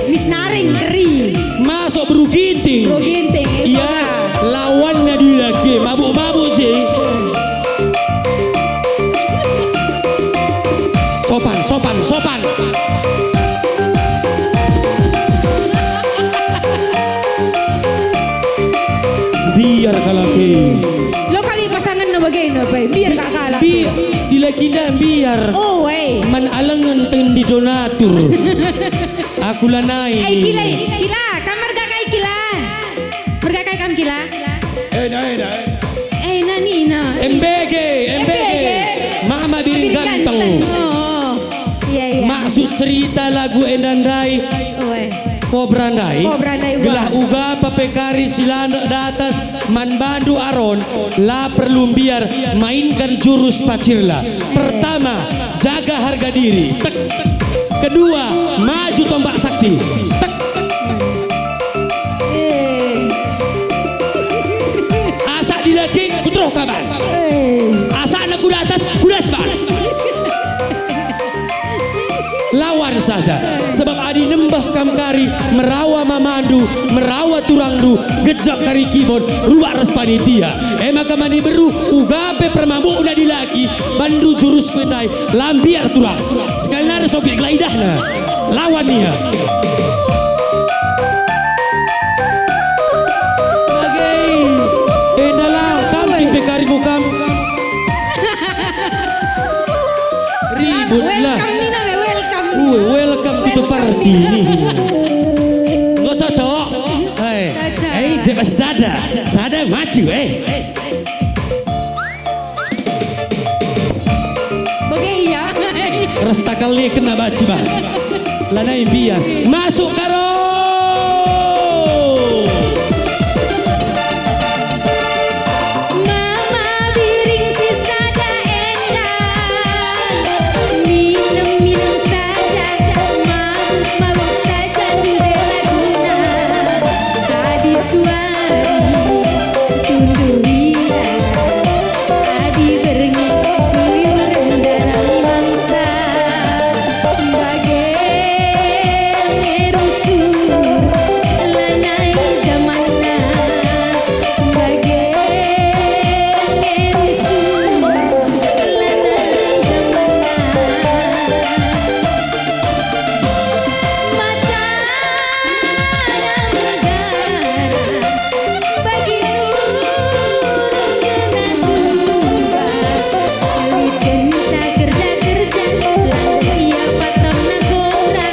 Mis naring keri. Masuk beru ginting. Beru ginting. Iya, lawanna dilaki, mabuk-mabuk sih. Sopan, sopan, sopan. Biar kalak e. Lo kali pasangan no bage no, Pai. Biar kak kalak. Bi-, dilaki nda biar. Oh, weh. Man alengen tendi donatur. Aku lanai. Eh, kila, kila, kam merga kai kila? Merga kai kam kila? Eh, nah, eh, nah, eh. Eh, nah, nina. M B G, M B G. M B G. Mama biring ganteng. Oh, iya, iya. Maksud cerita lagu enda ndai. Oh, eh. Kobra ndai. Kobra ndai, gelah uga pepekari si landek datas man bandu Aron, la perlu mbiar, mainkan jurus pacirla. Pertama, jaga harga diri. Tek. Kedua, maju tombak sakti. Tek. Eh. Asak dilaki, kuteruh kaban. Eh. Asakna ku datas, ku das ban. Lawan saja, sebab adi nembeh kam kari merawa mamandu, merawa turangndu, gejap kari kibon, rubak ras panitia. E maka mani beru, uga pe permabukna dilaki, bandu jurus ku ndai, la mbiar turang. Sekali nari sogek gelah idahna. Lawan ia. Bage. Endalah, kam kin pe kari ku kam. Ribut lah. Welcome, nina be, welcome. Uh, welcome to the party nih. Nggak cocok. Hai. Cocok. Eh, jelas sada. Sada maju, eh. Bage ia. Ras takal ni kena baci, Bang. Lanai mbiar. Masuk karo. Mama biring si sada enda, minem-minem saja, mabuk-mabuk saja, ndai laguna. Adi suari tunduh ia, adi berngi kuyuren darami mangsa. Bage nge rusur lanai jamanna, bage nge rusur lanai jamanna. Mata negara. Bagi nurung kena tuba, lit kenca kerja-kerja, lanai ia patamna kora,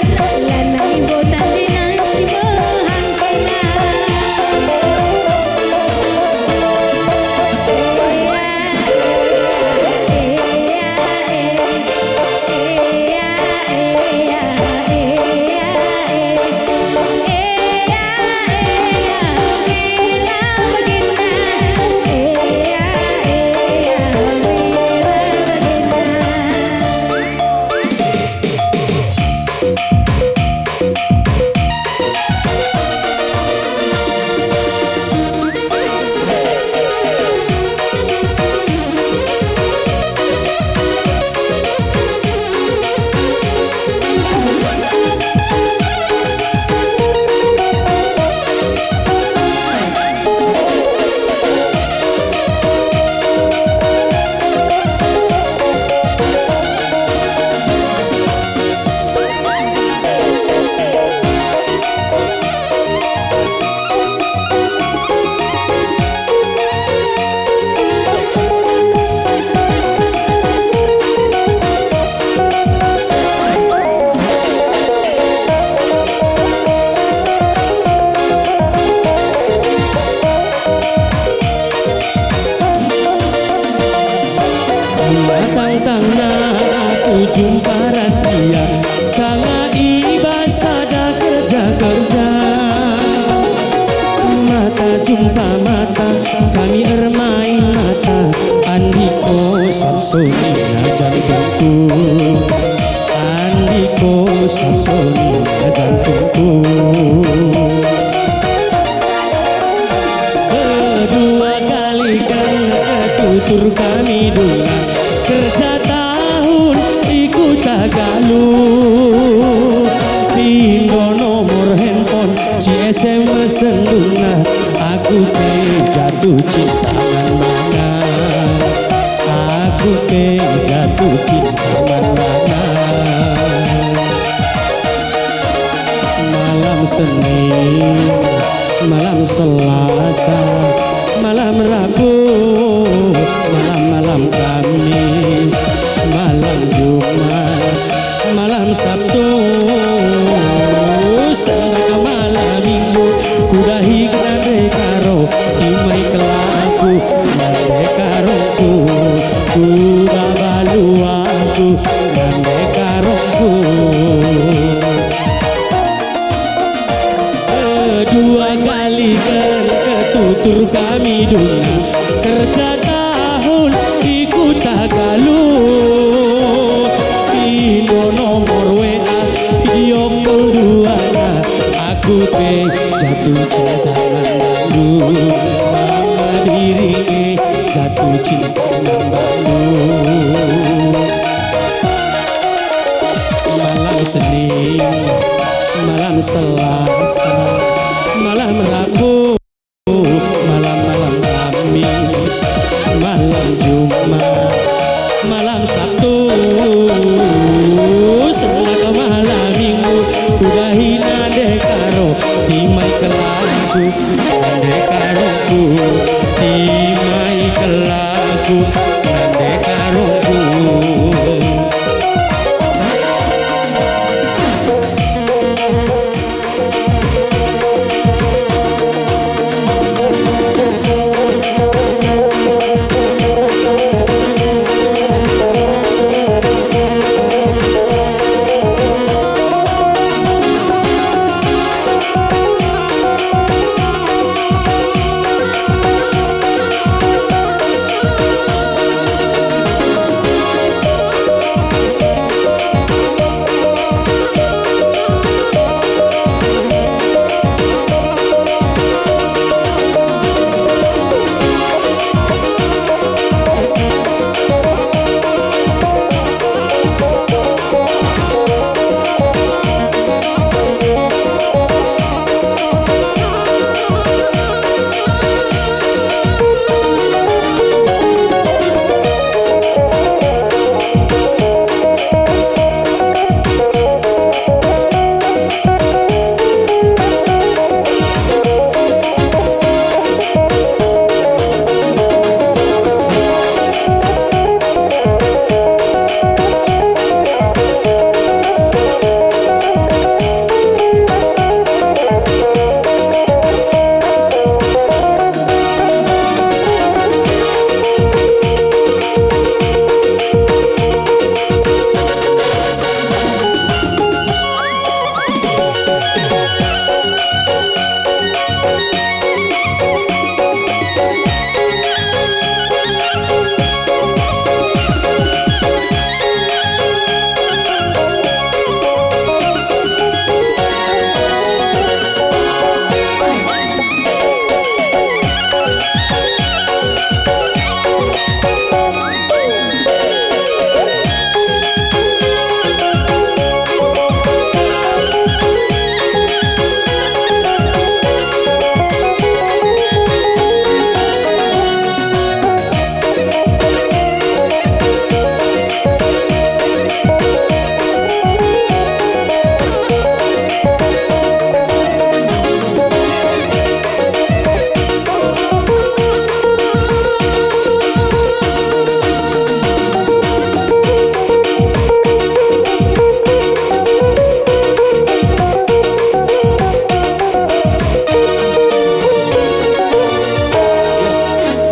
lanai botan denang si mehang kena. Ea, ea, ea, ea, ea, ea, ea, ea. Matang-tangna aku jumpa ras ia, sanga i bas sada kerja-kerja. Mata jumpa mata, kami ermain mata, andiko sop sogina. jantungku, Andiko Samsoni jantungku. Kedua kali kan ketutur kami denga kerja tahun i Kuta Galuh. Pindo nomor handphone si S M S senduna, aku pe jatuh cinta man bana. Aku pe jatuh cinta man bana. Malam Senin, malam Selasa, malam Rabu, malam-malam Kamis, malam Jumat, malam Sabtu, sanga malam Minggu, kudahi nande karo timai kelaku, nande karongku, kuda baluangku, nande karongku. Kedua kali ketutur kami denga kerja tahun i Kuta Galuh. Pindo nomor W A, video call duana. Aku pe jatuh cinta man bandu, mama diri nge jatuh cinta man bandu. Malam Senin, malam Selasa, malam Rabu, malam-malam Kamis, malam Jumat, malam Sabtu, sanga malam Minggu, kudahi nande karo timai kelaku, nande karongku, timai kelaku, nande karongku.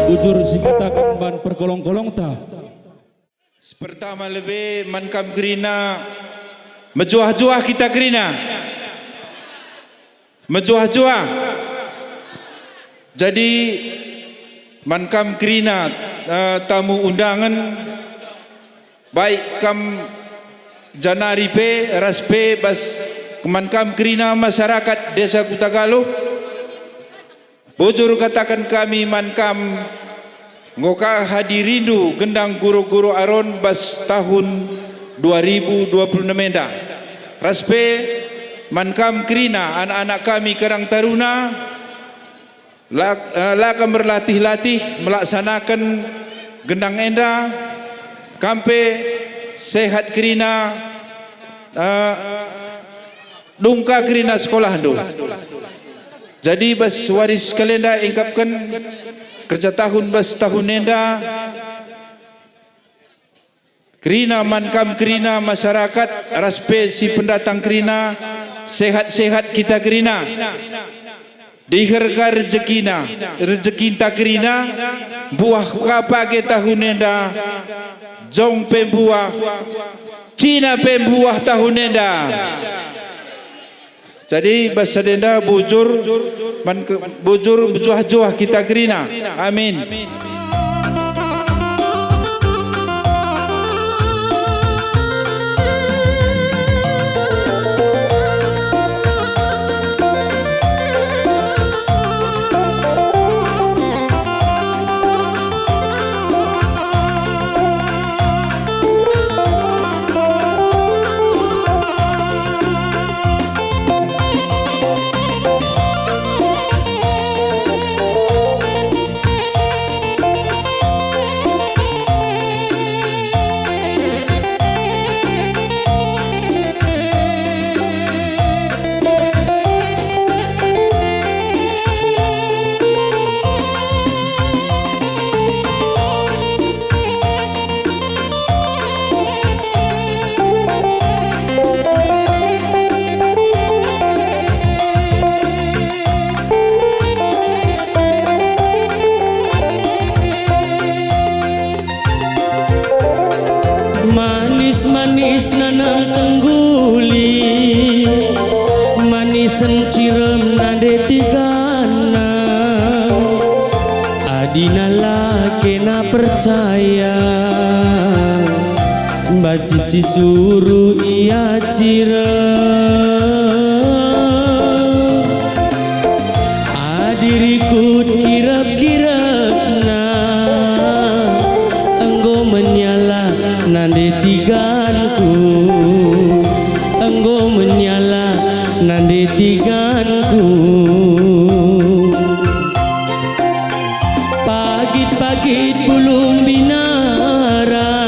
Bujur sikataken man perkolong-kolongta. Sepertama lebe man kam kerina, mejuah-juah kita kerina. Mejuah-juah. Jadi, man kam kerina, eh, tamu undangen, Baik kam janari pe ras pe bas man kam kerina masyarakat Desa Kuta Galuh, bujur kataken kami man kam, enggo ka hadirindu gendang guru-guru Aron bas tahun dua ribu dua puluh enem enda. Ras pe man kam kerina anak-anak kami Karang Taruna, La, eh, la kam berlatih-latih melaksanaken gendang enda, kam pe sehat kerina, eh, dung ka kerina sekolahndu. Jadi bas wari si kalenda ikapken kerja tahun bas tahun enda, kerina man kam kerina masyarakat ras pe si pendatang kerina, sehat-sehat kita kerina. Diher ka rejekina, rejekinta kerina, mbuah ka page tahun enda, jong pe mbuah, cina pe mbuah tahun enda. Jadi bas sada enda bujur, man ke, bujur bejuah-juah kita kerina. Amin. Manis-manis nanang tengguli, manisen cirem nande tigana. Adina la kena percaya, banci si suru ia cirem. Adi rikut kirep-kirepna, enggo menyalah nande tiganku, enggo menyalah nande tiganku. Pagit-pagit bulung binara,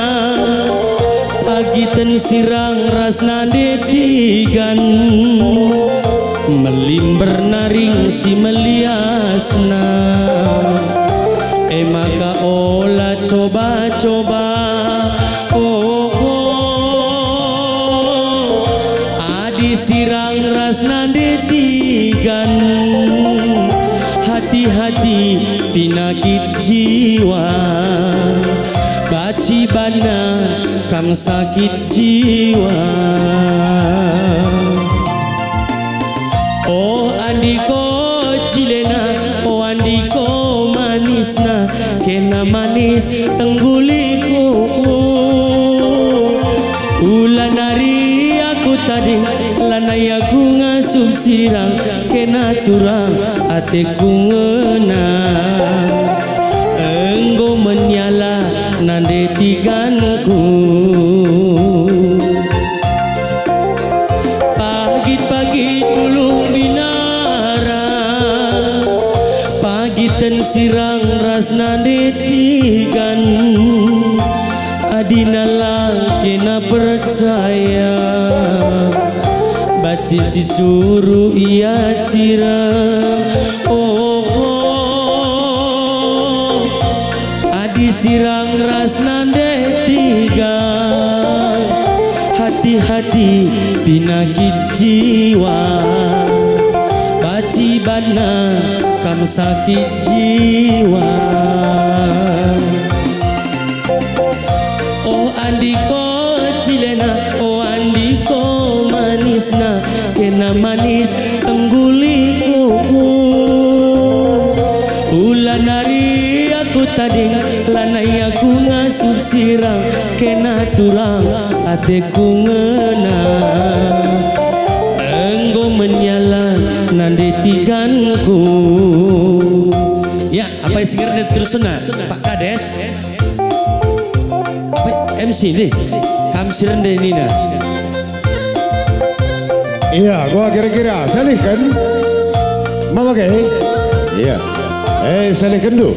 pagiten sirang ras nande tigan, melimber naring si meliasna. E maka ola coba-coba, oh, oh. Adi sirang ras nande tigan, hati-hati pinakit jiwa, banci bana kam sakit jiwa. Oh andiko cilena, oh andiko manisna, kena manis tengguliku. Ula nari aku tading, lanai aku ngasup sirang, kena turang ateku ngena. Enggo menyalah nande tiganku. Pagit-pagit bulung binara, pagiten sirang ras nande tigan. Adina la kena percaya, banci si suru ia cirem. Oh, oh. Adi sirang ras nande tiga, hati-hati pinakit jiwa, banci bana kam sakit jiwa. Oh andiko cilena, oh andiko manisna, kena manis tengguliku. Ula nari aku Tading, lanai aku ngasup sirang, kena turang ateku ngena. Enggo menyalah nande tiganku. Ya, apai si ngerende terusna, Pak Kades? Apai M C deh? Kam si rende nina. Iya, gua kira-kira. Salihken. Mama ke? Iya. Eh, salihken du.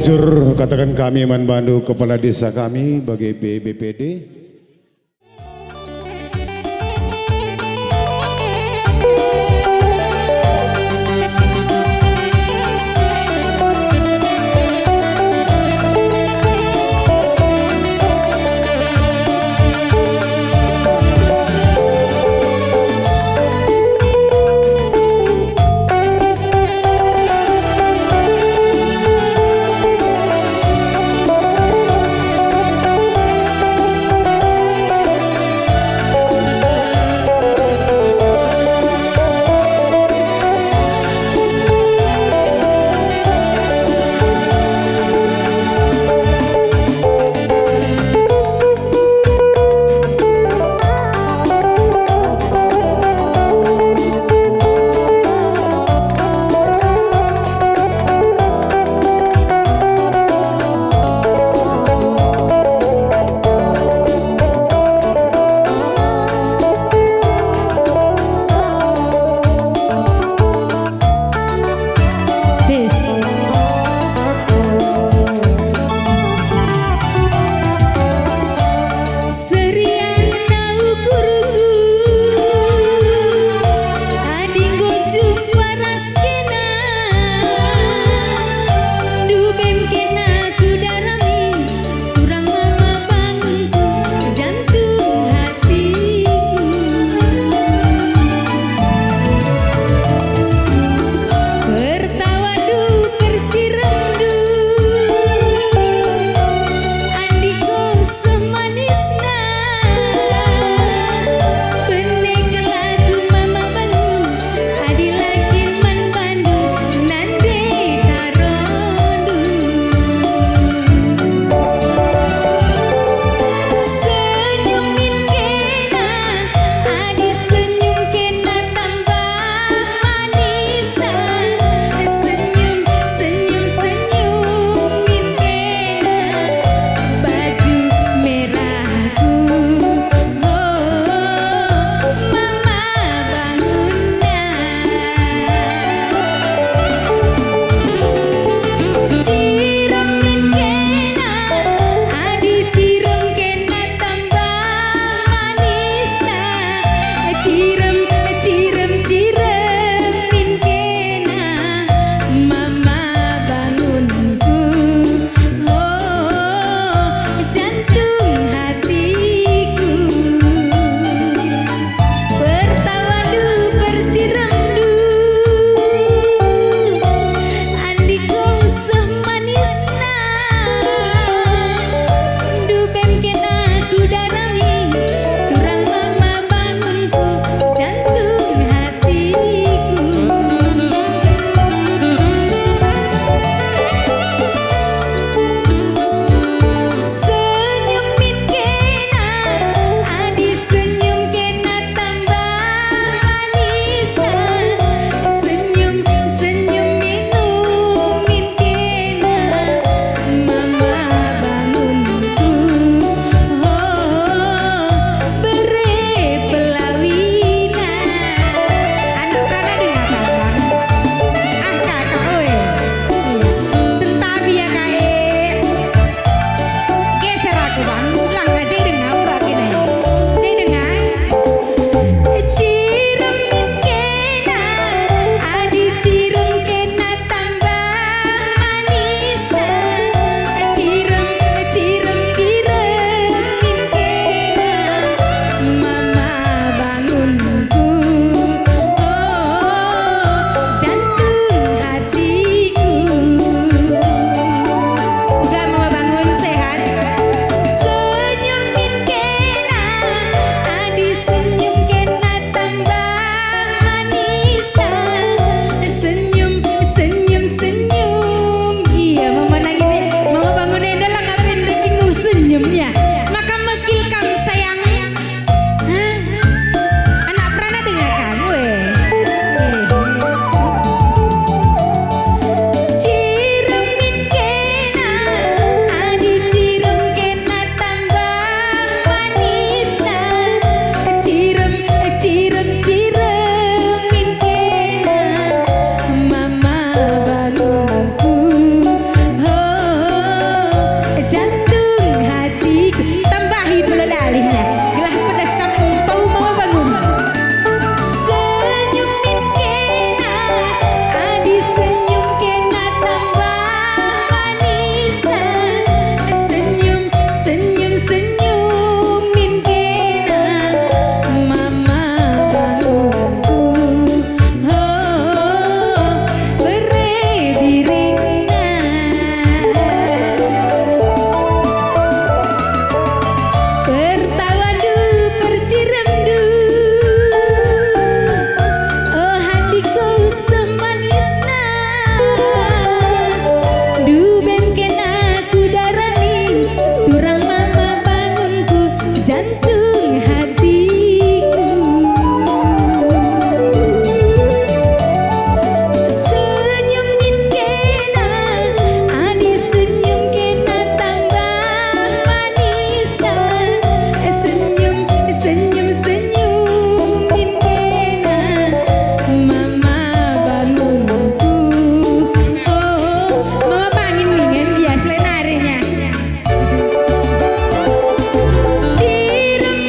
Jujur kataken kami man bandu kepala desa kami bage pe B P D. Jantung hatiku. Senyum min kena, adi senyum kena tambah manisna. Senyum, senyum, senyum min kena, mama bangunku. Oh, mama bangin ningen bias lenarinya. Cirem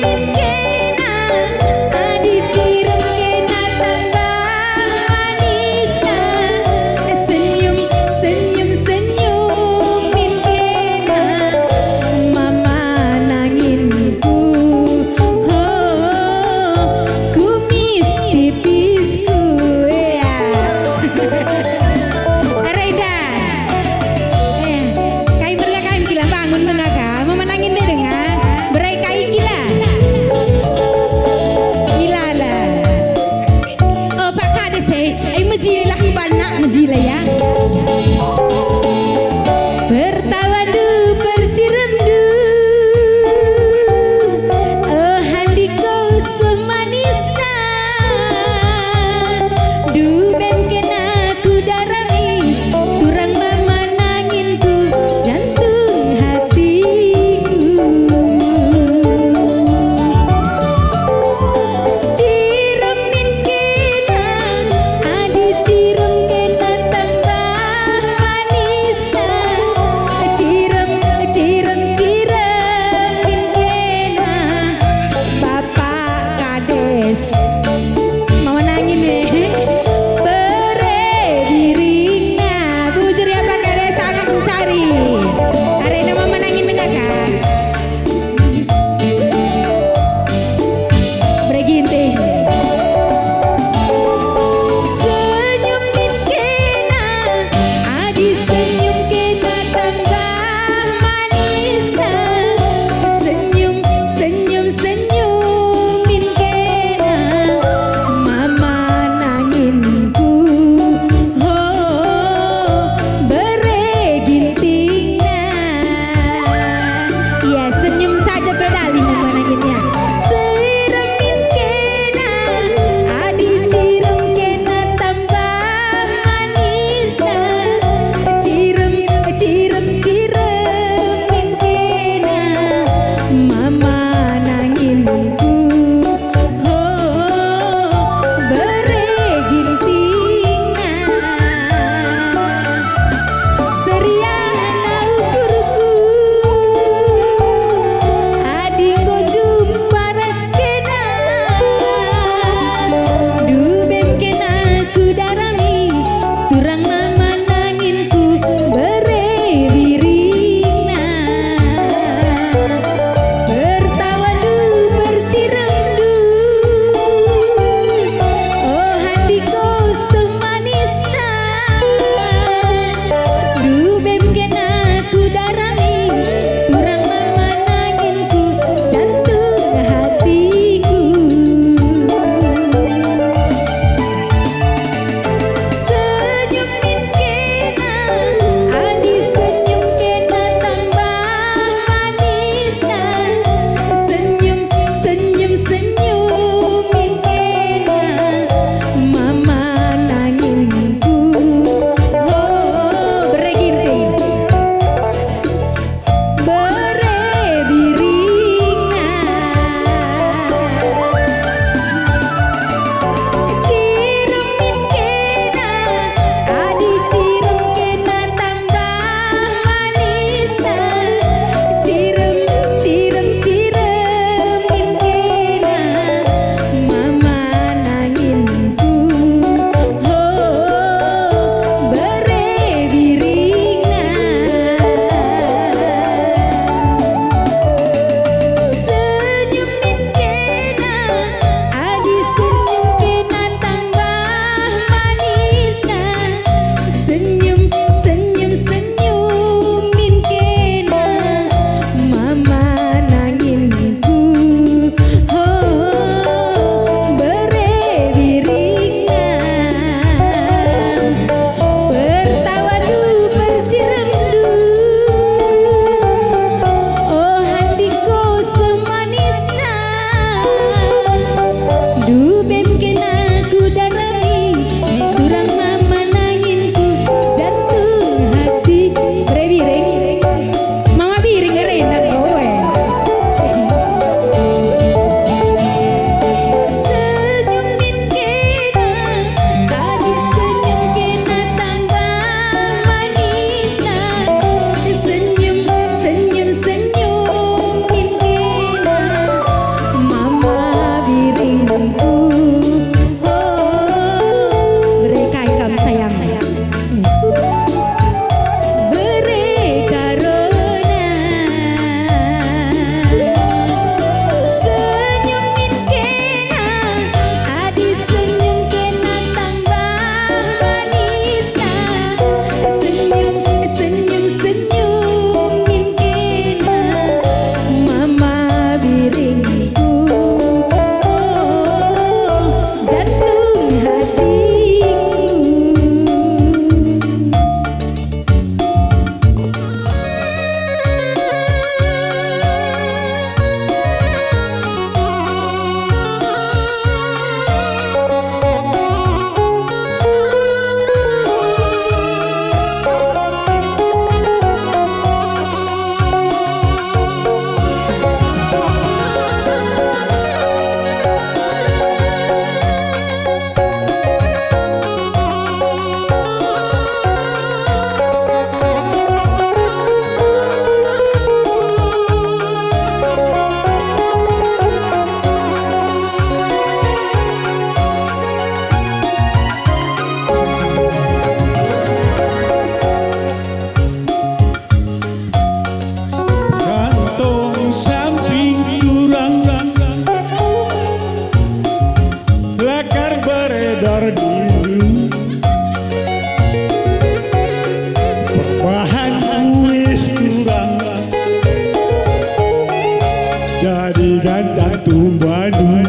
Datu Bandu.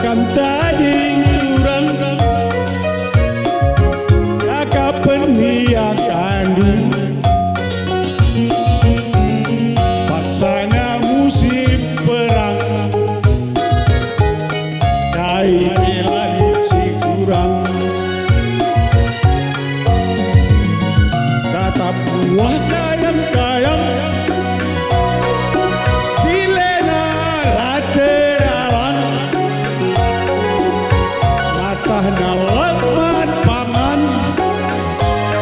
Kam tading turang, kakapen ia kandu. Paksana musim perang, kai pe la lit si kurang. Tatap buah kayang-kayang, dilena la teralang, matahna la man pangan,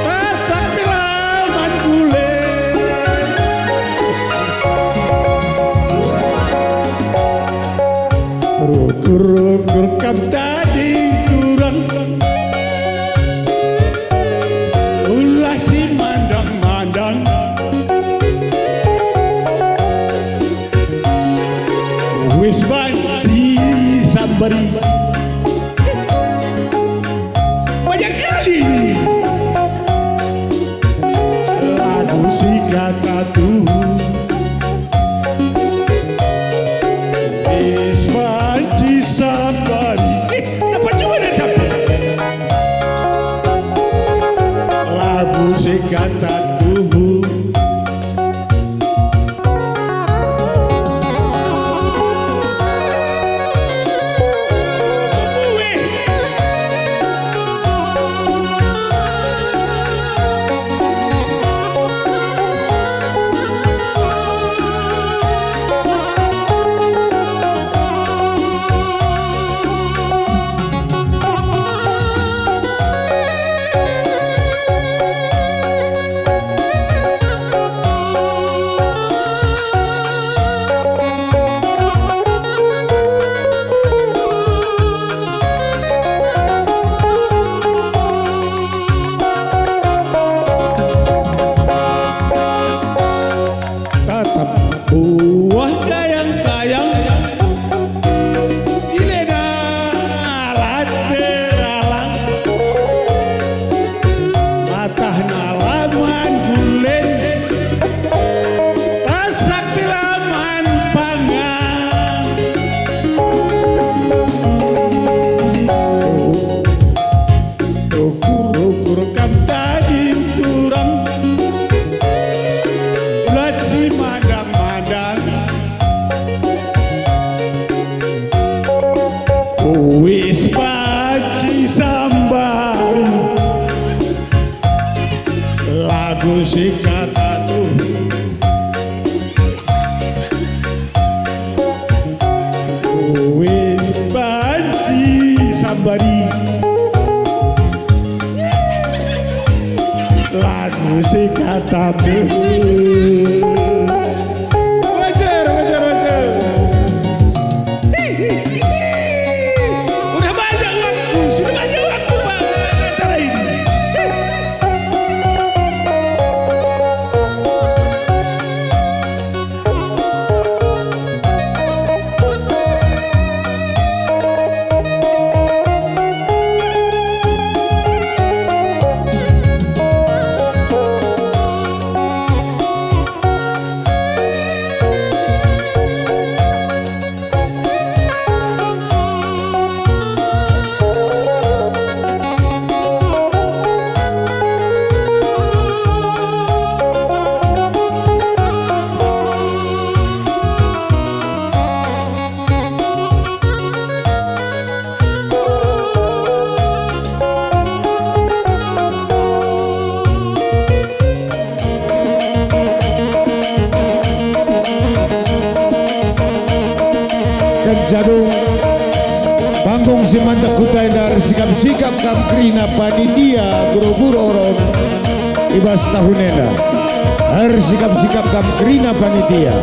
tasak la man gule. Rukur-rukur kam tading turang, ulah si mandang-mandang. Wis banci sambari. Banyak kali lagu si kata tuhu. Wis banci sambari. Eh, kenapa juga ada sampai? Lagu si kata tuhu. Tatap buah kayang-kayang, dilena la teralang, matahna la man gulen, tasak la man pangan. Ukur-ukur kam tading turang, ulah si mandang-mandang. Uis banci sambari, lagu si kata tuhu. Uis banci sambari, lagu si kata tuhu. Roger, Roger, Roger. Udah banyak waktu, sudah banyak waktu, Pak, acara ini. Kenca dung panggung si mantek kuta enda ersikap-sikap kam kerina panitia guru-guru oron i bas tahun enda. Ersikap-sikap kam kerina panitia.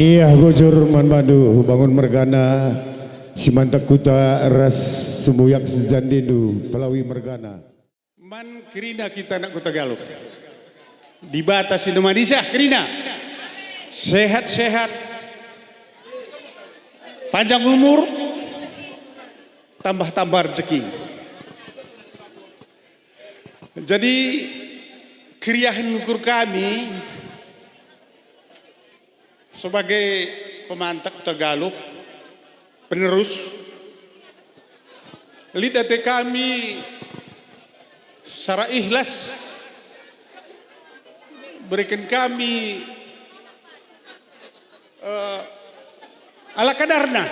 Iya, bujur man bandu, bangun mergana, si mantak kuta ras sembuyak sejandindu, pelawi mergana. Man kerina kita anak Kuta Galuh. Dibata si nemadisah kerina. Sehat-sehat. Panjang umur. Tambah-tambah rezeki. Jadi, keriahen ukur kami sebagai pemantak Kuta Galuh, penerus, lit ate kami secara ikhlas berikan kami eh, ala kadarna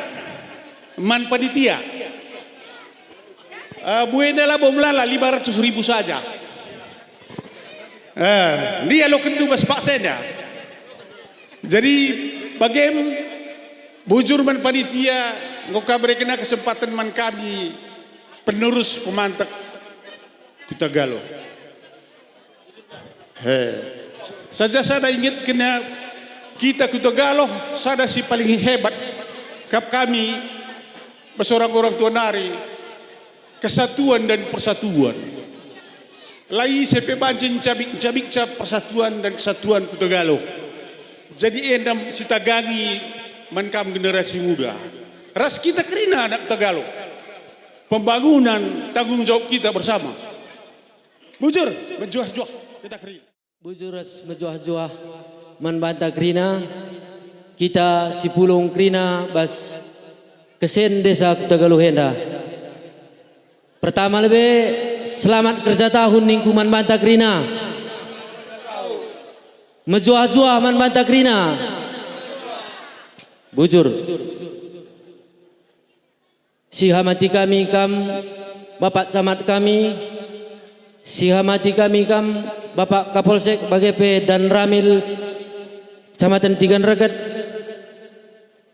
man panitia. Eh, buena labo melala lima ratus ribu saja. Eh, ndia lo kendu bas paksa enda. Jadi, bagem bujur man panitia, enggo ka bereken kesempatan man kami penerus pemantak Kuta Galuh. He. Saja sada ingetkenna kita Kuta Galuh, sada si paling hebat kap kami, bas orang-orang tua nari, kesatuan dan persatuan. La ise pe banci ncabik-ncabikca persatuan dan kesatuan Kuta Galuh. Jadi enda sitagangi man kam generasi muda. Ras kita kerina anak Kuta Galuh. Pembangunan tanggung jawab kita bersama. Bujur, mejuah-juah kita kerina. Bujur ras mejuah-juah man banta kerina, kita si pulung kerina bas kesen Desa Kuta Galuh enda. Pertama lebe, selamat kerja tahun ningku man banta kerina. Mejuah-juah man banta kerina. Bujur. Sihamati kami kam, Bapak Camat kami, sihamati kami kam, Bapak Kapolsek bage pe Danramil Kecamatan Tigan Reget,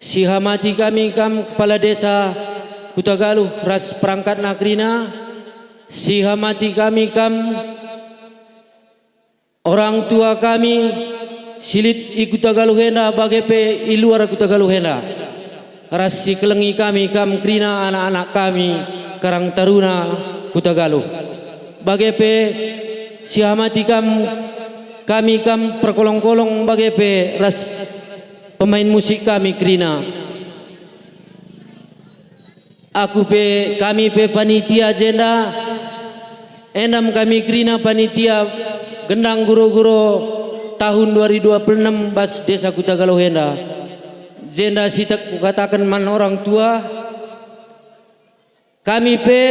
sihamati kami kam, Kepala Desa Kuta Galuh ras perangkatna kerina, sihamati kami kam, orang tua kami si lit i Kuta Galuh enda bage pe i luar Kuta Galuh enda, ras si kelengi kami kam kerina anak-anak kami Karang Taruna Kuta Galuh. Bage pe sihamati kam, kami kam perkolong-kolong bage pe ras pemain musik kami kerina. Aku pe, kami pe panitia jenda, endam kami kerina panitia gendang guro-guro tahun dua ribu dua puluh enem bas Desa Kuta Galuh enda. Jenda sitek kukataken man orang tua, kami pe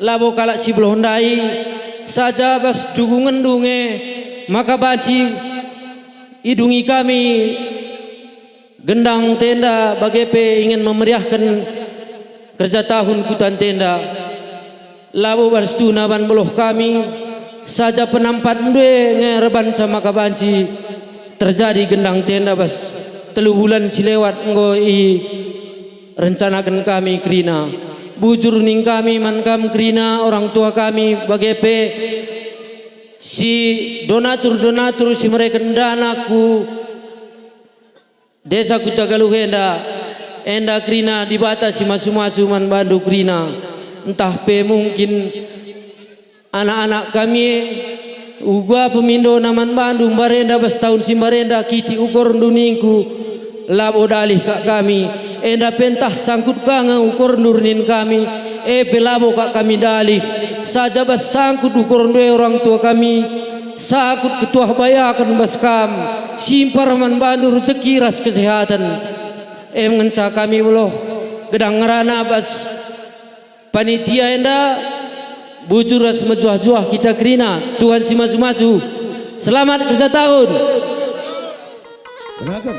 labo kalak si beluh ndai, saja bas dukungenndu nge maka banci idungi kami gendang tenda bage pe ingen memeriahken kerja tahun kuta tenda. Labo banstuna ban beluh kami, saja penampatndu e nge erbanca maka banci terjadi gendang tenda bas telu bulan si lewat enggo irencanaken kami kerina. Bujur ning kami man kam kerina orang tua kami bage pe si donatur-donatur si mereken dana ku Desa Kuta Galuh enda, enda kerina Dibata si masu-masu man bandu kerina. Ntah pe mungkin anak-anak kami e, uga pemindona man bandu mbarenda bas tahun si mbarenda kitik ukorndu ningku, labo dalih kak kami, enda pe ntah sangkut ka nge ukorndu nin kami, e pe labo kak kami dalih, saja bas sangkut ukorndu e orang tua kami, sangkut ketuah bayaken bas kam, simpar man bandu rejeki ras kesehaten. Em ngenca kami beluh gedang ngerana bas panitia enda, bujur ras mejuah-juah kita kerina, Tuhan si masu-masu. Selamat kerja tahun. Kenalkan.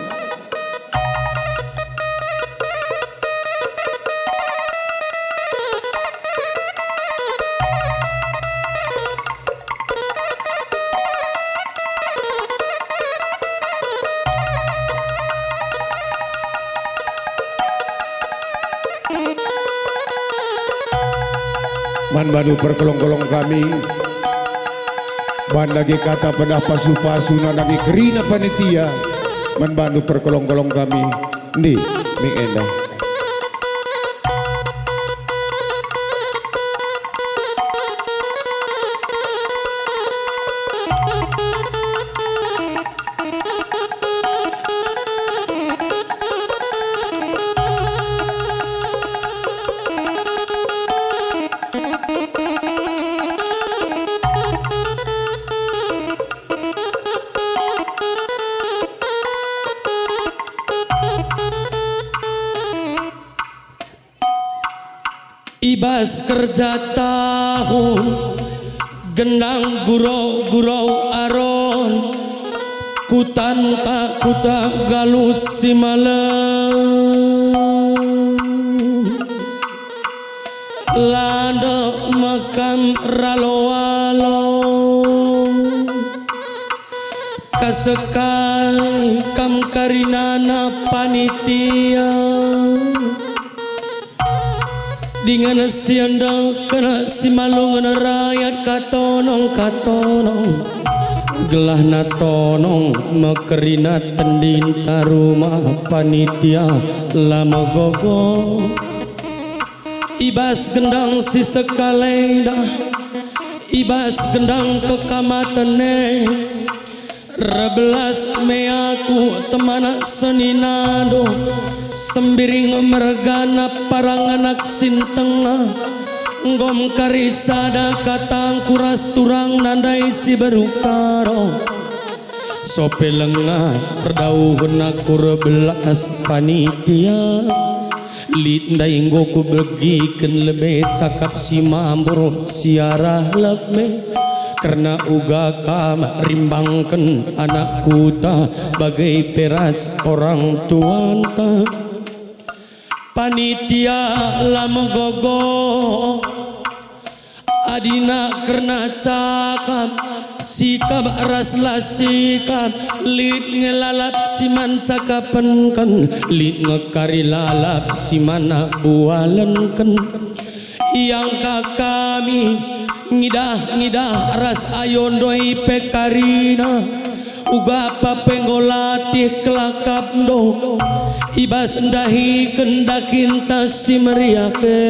Man bandu perkelong-kelong kami, ban dage kata pedah pasu-pasu nandangi kerina panitia, man bandu perkolong-kolong kami. Ndi, mik enda. I bas kerja tahun, gendang gurau-gurau Aron, kutanta kuta Galuh si malem. Lande mekam ralo-alo, kasekai kam karinana panitia. Dingen si endeken si malungen rayat katonong-katonong, gelahna tonong mekerina tendinta rumah panitia la megogo. I bas gendang si sekalenda, i bas gendang kekamaten e, erbelas me aku temana seninandu, sembiring mergana parang anak sintengna, enggo mekari sada katangku ras turangna ndai si beru Karo. Sope lenga terdauhen aku erbelas panitia. Lit ndai enggo kubegiken lebe cakap si mambur si arah lebe, kerna uga kam rimbangken anak kuta bage pe ras orang tuanta. Panitia la megogo. Adina kerna cakap, sikap ras la sikap, lit nge lalap si man cakapenken, lit nge kari lalap si man bualenken. Iangka kami ngidah-ngidah ras ayo ndoi pe karina, uga pa pe enggo latih kelakapndu i bas ndahiken dahinta si meriah e.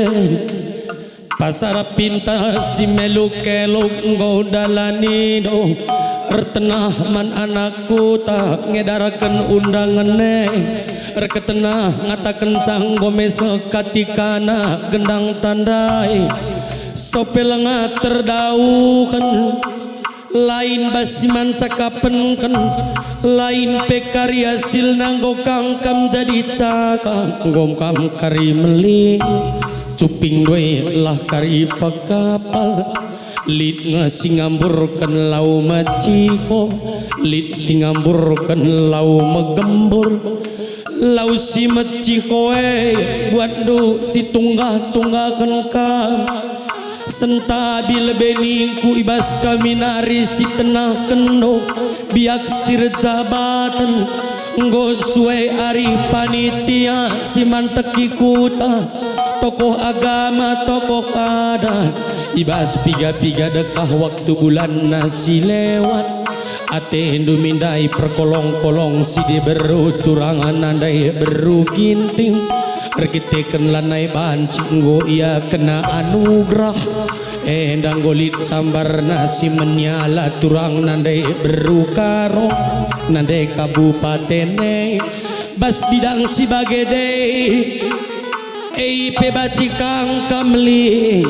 Pasar pinta si meluk-keluk enggo dalanina, ertenah man anak kuta ngedarken undangen e, erketenah ngatakenca enggo meseh katikana gendang tandai. Sope lenga terdauhen. Lain bas si man cakapenken, lain pe kari asilna enggo kang kam jadi cakap, enggo kam kari meli, cuping ndoi lah kari pekapal. Lit nge si ngamburken lau meciho, lit si ngamburken lau megembur. Lau si meciho e buatndu si tunggah-tunggaken kam. Sentabi lebe ningku i bas kami nari si tenahkenndu biak si erjabaten, enggo sue arih panitia si manteki kuta, tokoh agama, tokoh adat, i bas piga-piga dekah waktu bulanna si lewat. Atendu me ndai perkolong-kolong si diberu turangna ndai beru Ginting. Erkiteken lanai banci enggo ia kena anugerah. Enda enggo lit sambarna si meniala turangna ndai beru Karo, nande kabupaten e. Bas bidang si bage ndai, e pe banci kang kam meli.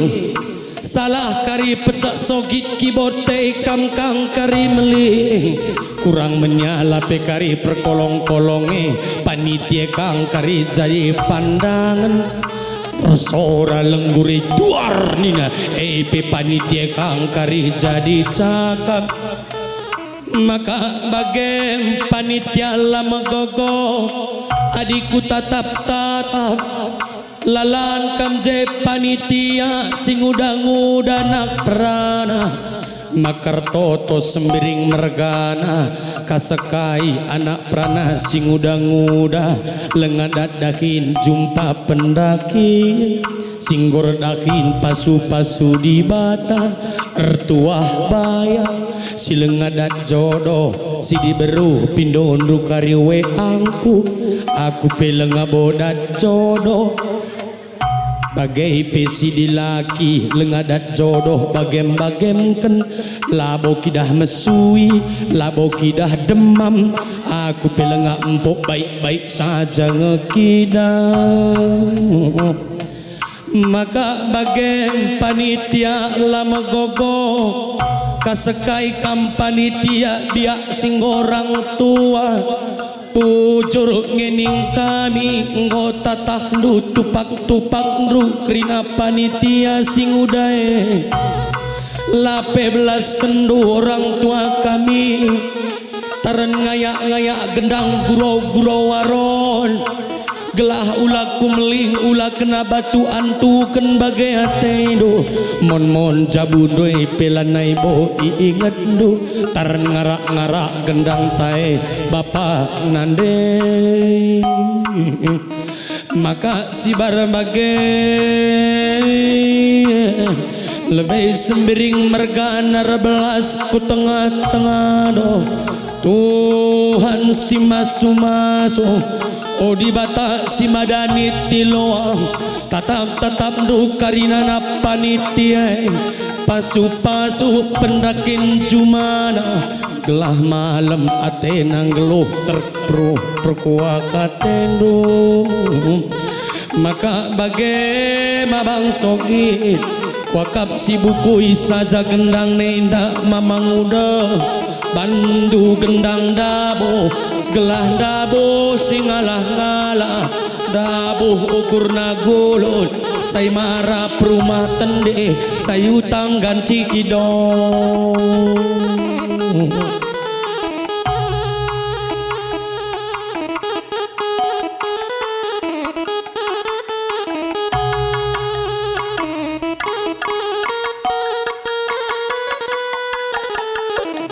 Salah kari pecak sogit kibot e kam kang kari meli. Kurang meniala pe kari perkolong-kolong e, panitia kang kari jadi pandangen. Ersora lengguri duar nina, e pe panitia kang kari jadi cakap. Maka bage panitia la megogo, adi kutatap-tatap. Lalan kam je panitia si nguda-nguda anak perana, maka ertoto sembiring mergana, kasekai anak perana si nguda-nguda, lenga dat dahin jumpa pendakin. Si enggo erdahin pasu-pasu Dibata, ertuah baya, si langa dat jodoh, si diberu pindondu kari weangku, aku pe langa bo dat jodoh. Bage pe si dilaki langa dat jodoh bagem-bagemken, labo kidah mesui, labo kidah demam, aku pe langa empuk baik-baik saja nge kidah. Maka bage panitia la megogo, kasekai kam panitia biak si enggo orang tua. Bujur nge ning kami enggo tatahndu tupak-tupakndu kerina panitia si nguda e. La pe belaskenndu orang tua kami. Taren ngayak-ngayak gendang gurau-gurau aron. Gelah ula kumeling, ula kena batu antuken bage atendu. Mon-mon jabu ndoi pe lanai bo iingetndu. Taren ngarak-ngarak gendang tae bapa nande. Maka sibar bage lebe sembiring mergana erbelas ku tengah-tengah do. Tuhan si masu-masu, o Dibata si madani tiloam, tatap-tatapndu karinana panitia e, pasu-pasu pendakin jumana, gelah malem atena nggeluh terpruh perkuah atendu. Maka bage ma bangso git, kuakap si bukui saja gendang nenda mamang uda. Bandu gendang dabo, gelah dabo si ngalah-ngalah, dabo ukurna gulut, sai marap rumah tende, sai utang ganci kidong.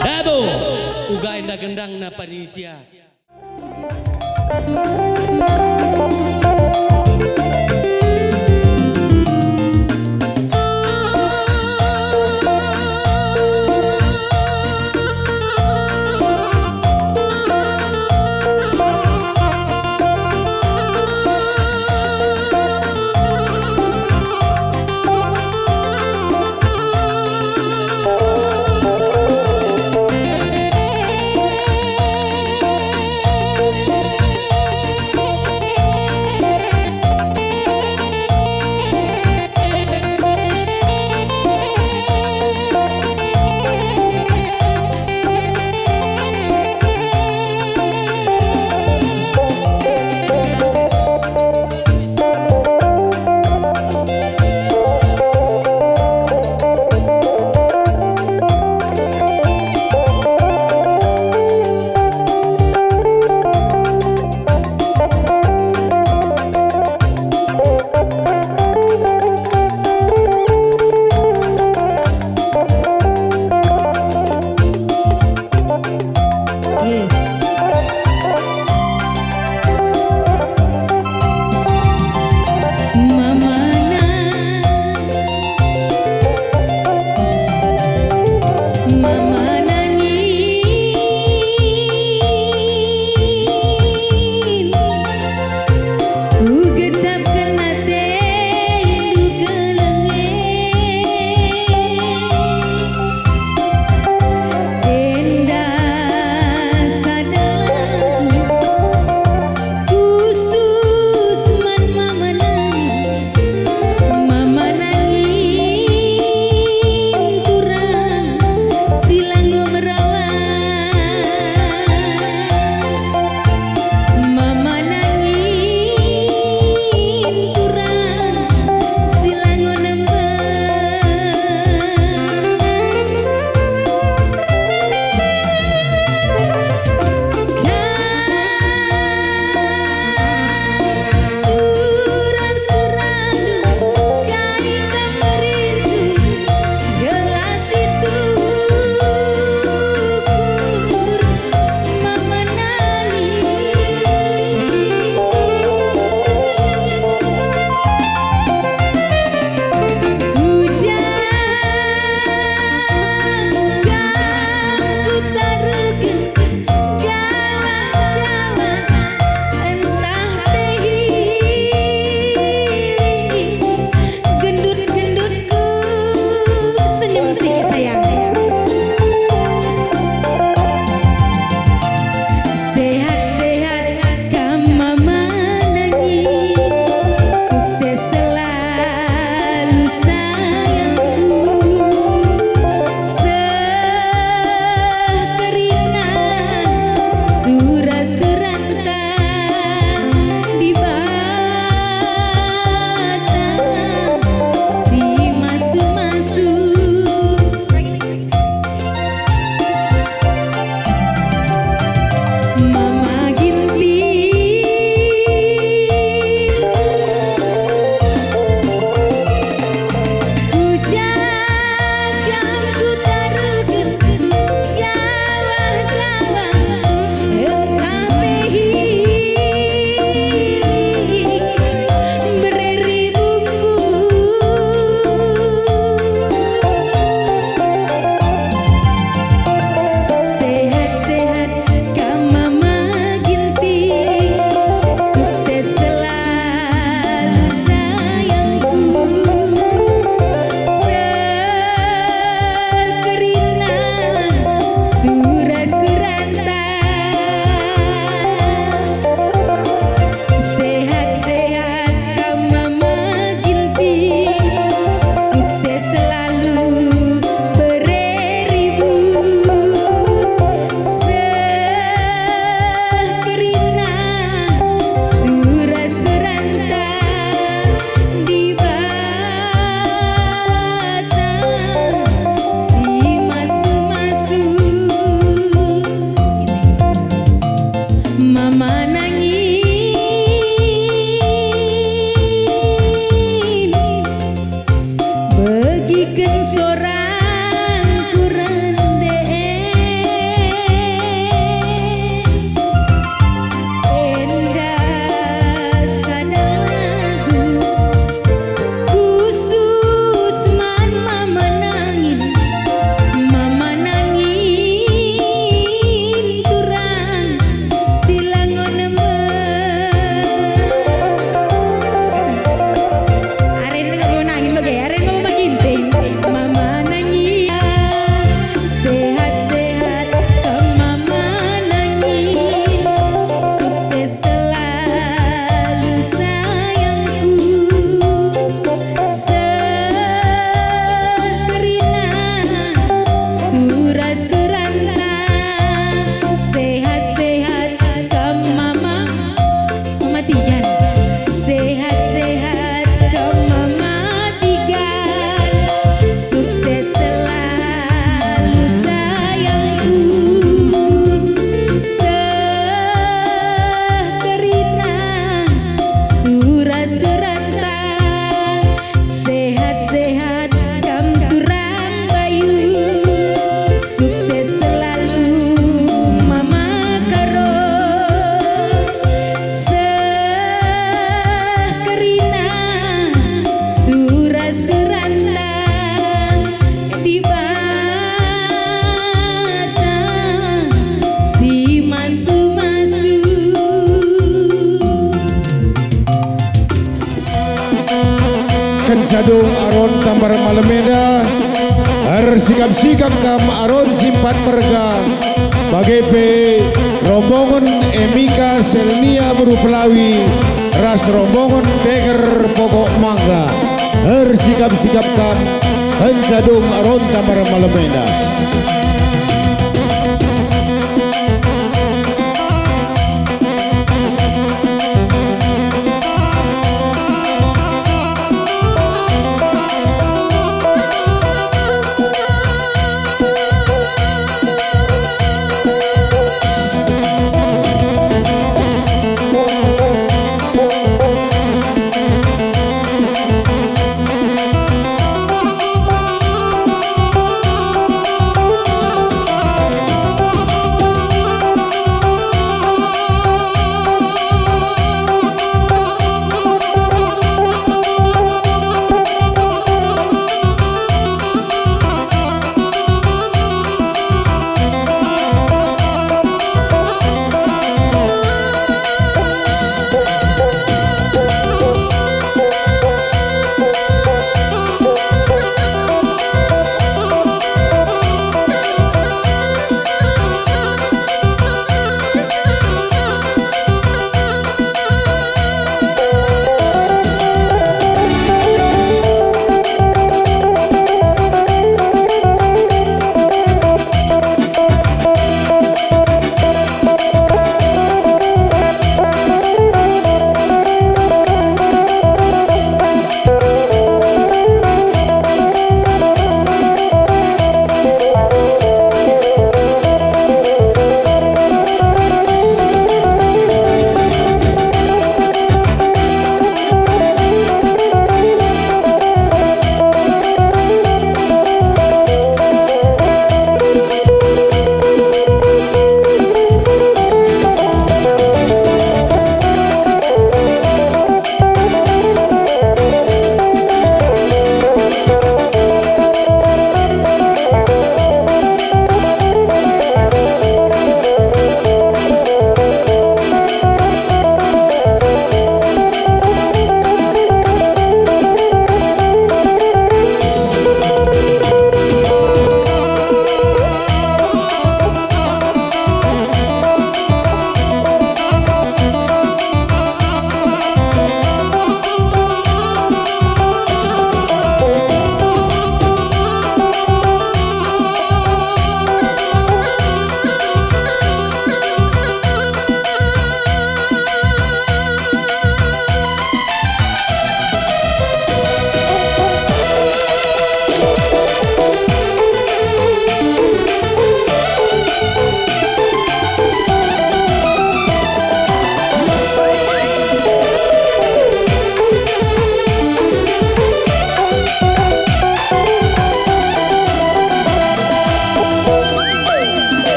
Dabo, uga enda gendangna panitia. Sadung Aron Tambar malem enda, ersikap-sikap kam Aron si mpat merga, bage pe rombongen Emika Selnia Beru Pelawi ras rombongen Teger Pokok Mangga, ersikap-sikap kam, kenca dung Aron Tambar malem enda.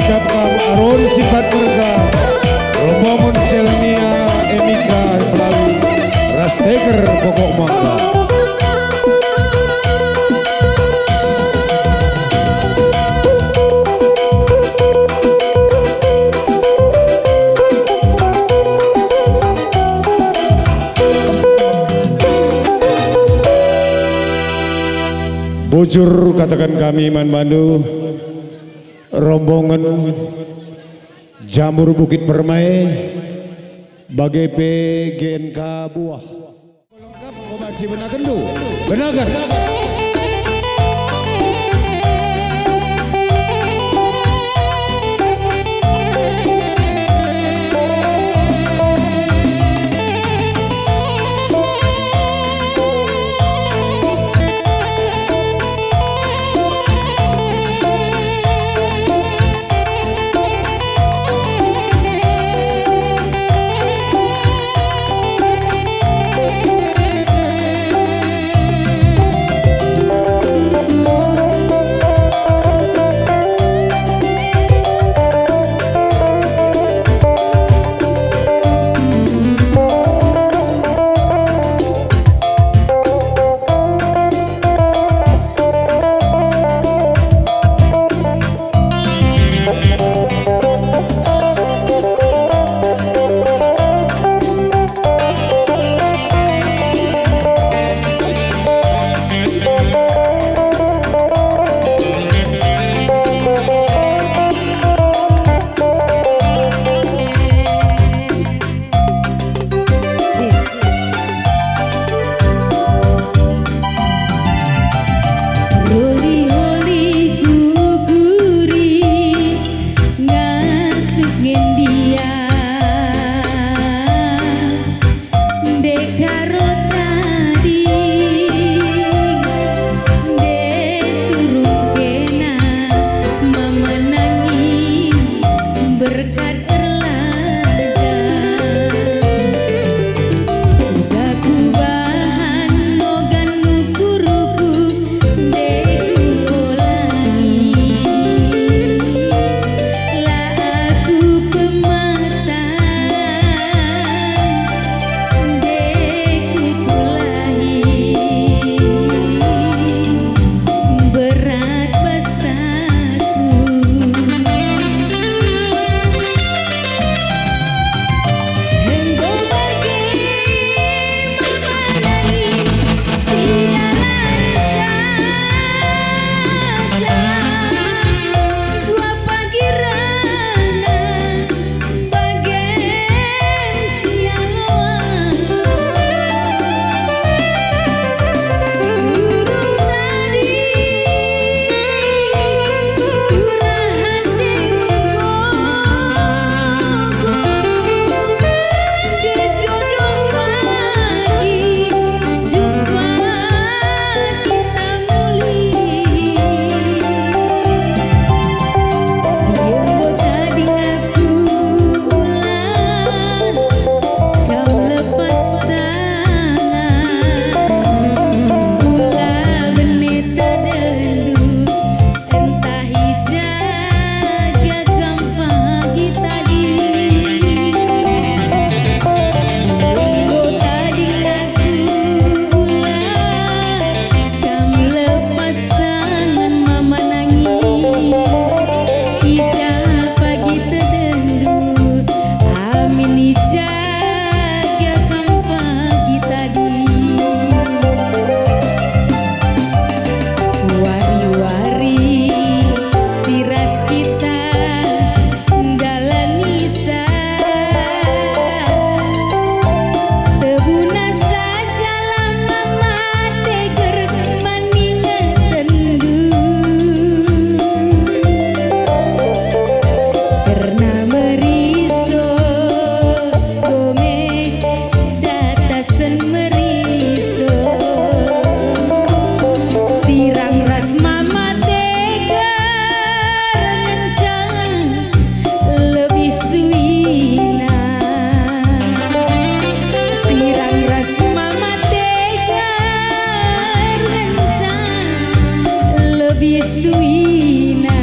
Ucapkan Aron Sipat Merga, rombongan Selmia Emika Pelawi, ras Teger Pokok Mangga. Bujur kataken kami man bandu, rombongan Jambur Bukit Permai, bage pe G N K Buah. Lengkap, obat si benakenndu. Benaken. Holi-holi kukuri ngasup ngendia, ndekah ro tading, nde surung kena mama nangi berkat erlaga. Uga kubahan nogan nukurku, nde kuolangi. La aku pematan, nde kukulahi. Berat basaku. Enggo bage mama nangi siaran saja. Dua pagi rana bage sialoan. Surung tadi turah ate menggogo. Jodoh pagi jumpa kita muli. Enggo tading aku ulang kam lepas tangan, ula bene tadendu. Ntah i ja gia kam pagi tading. Enggo tading aku ulang kam lepas tangan mama nangi. I ja pagi tadendu, amin i ja gia kam pagi tading. Wari-wari si ras kita ndalanisa, tebuna sajalah mama Teger man ingetenndu. Kerna meriso, dome datasen meriso. Sirang ras mama Teger ngenca lebih suina. Sirang ras mama Teger ngenca lebih suina.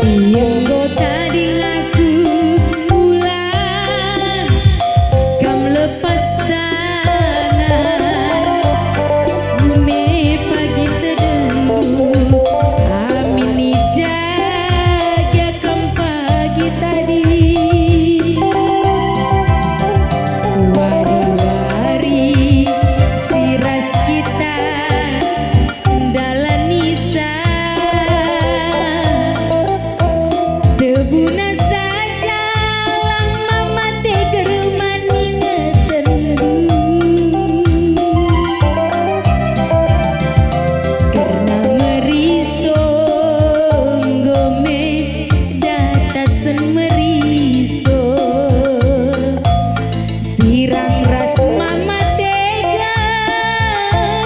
Enggo tading aku mula kam lepas tangan, bune pagi tedengku, amin ijaga kam pagi tading. Wari-wari si ras kita ndalanisa. Tebuna saja lang mamate germani ngetenndu. Kerna meriso enggo me datasen meriso. Sirang ras mama tegar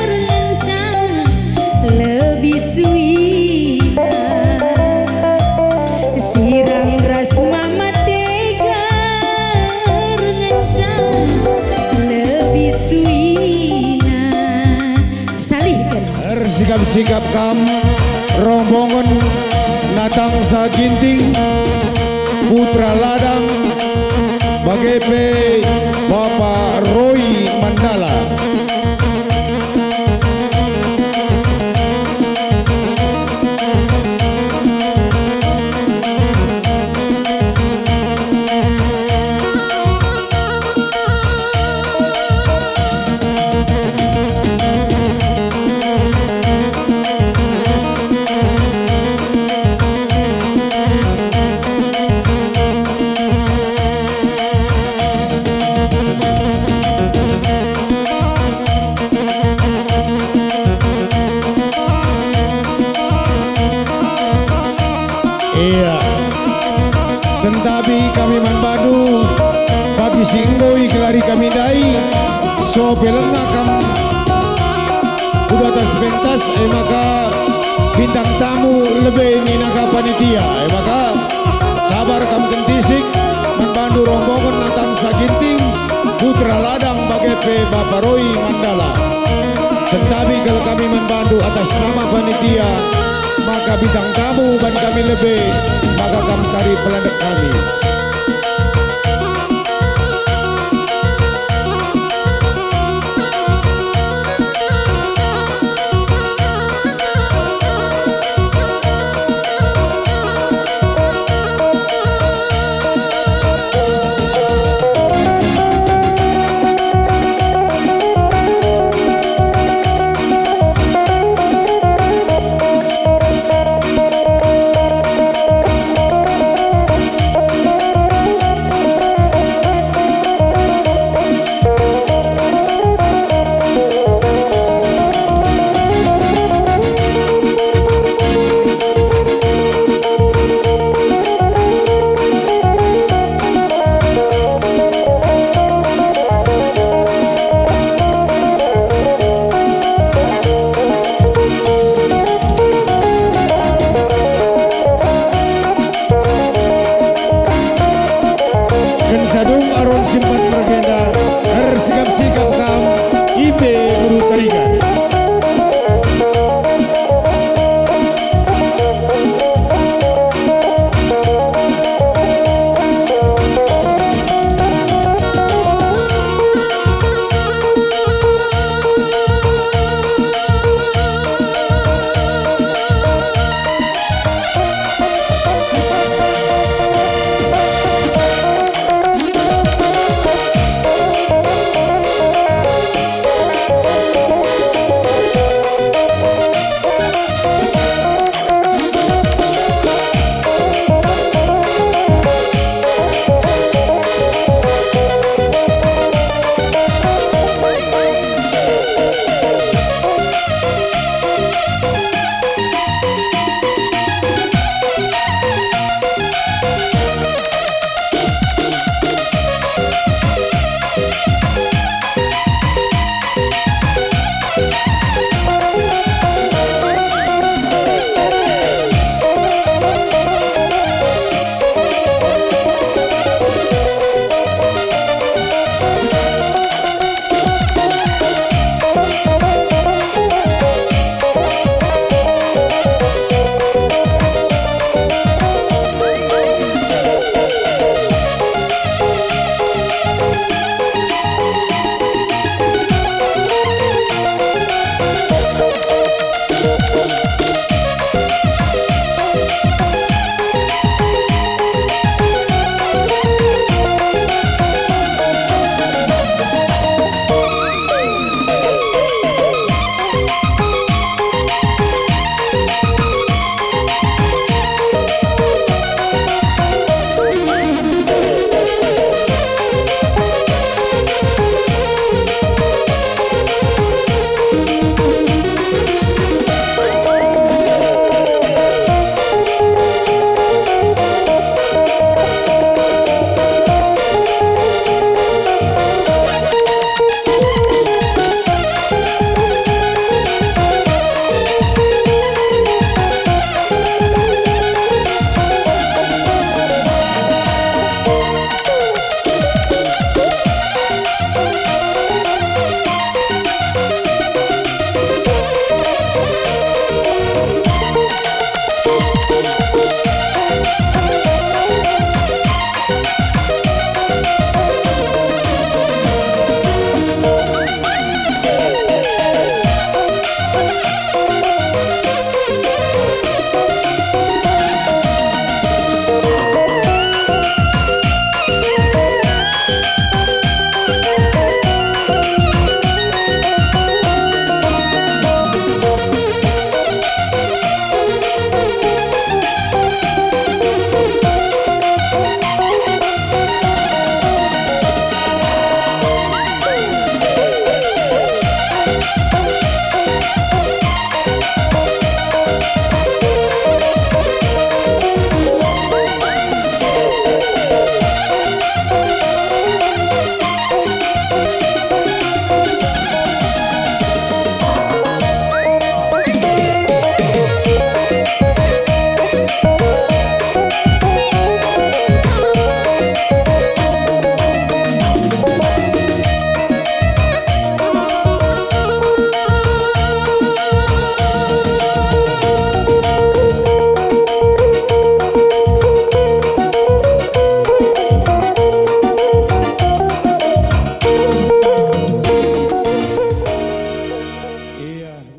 ngenca lebih suina. Sirang ras mama tegar ngenca lebih suina. Salihken. Ersikap-sikap kam, rombongen Natang Saginting, Putra Ladang, bage pe Bapa Roy Mandala. Iya. Sentabi kami man bandu, bagi si enggo igelari kami ndai, so pe langa kam ku atas pentas, e maka bintang tamu lebe nina ka panitia, e maka sabar kam kentisik man bandu rombongen Natang Saginting, Putra Ladang bage pe Bapa Roy Mandala. Sentabi kal kami man bandu atas nama panitia, maka bintang tamu ban kami lebe, maka kam kari pelandek kami.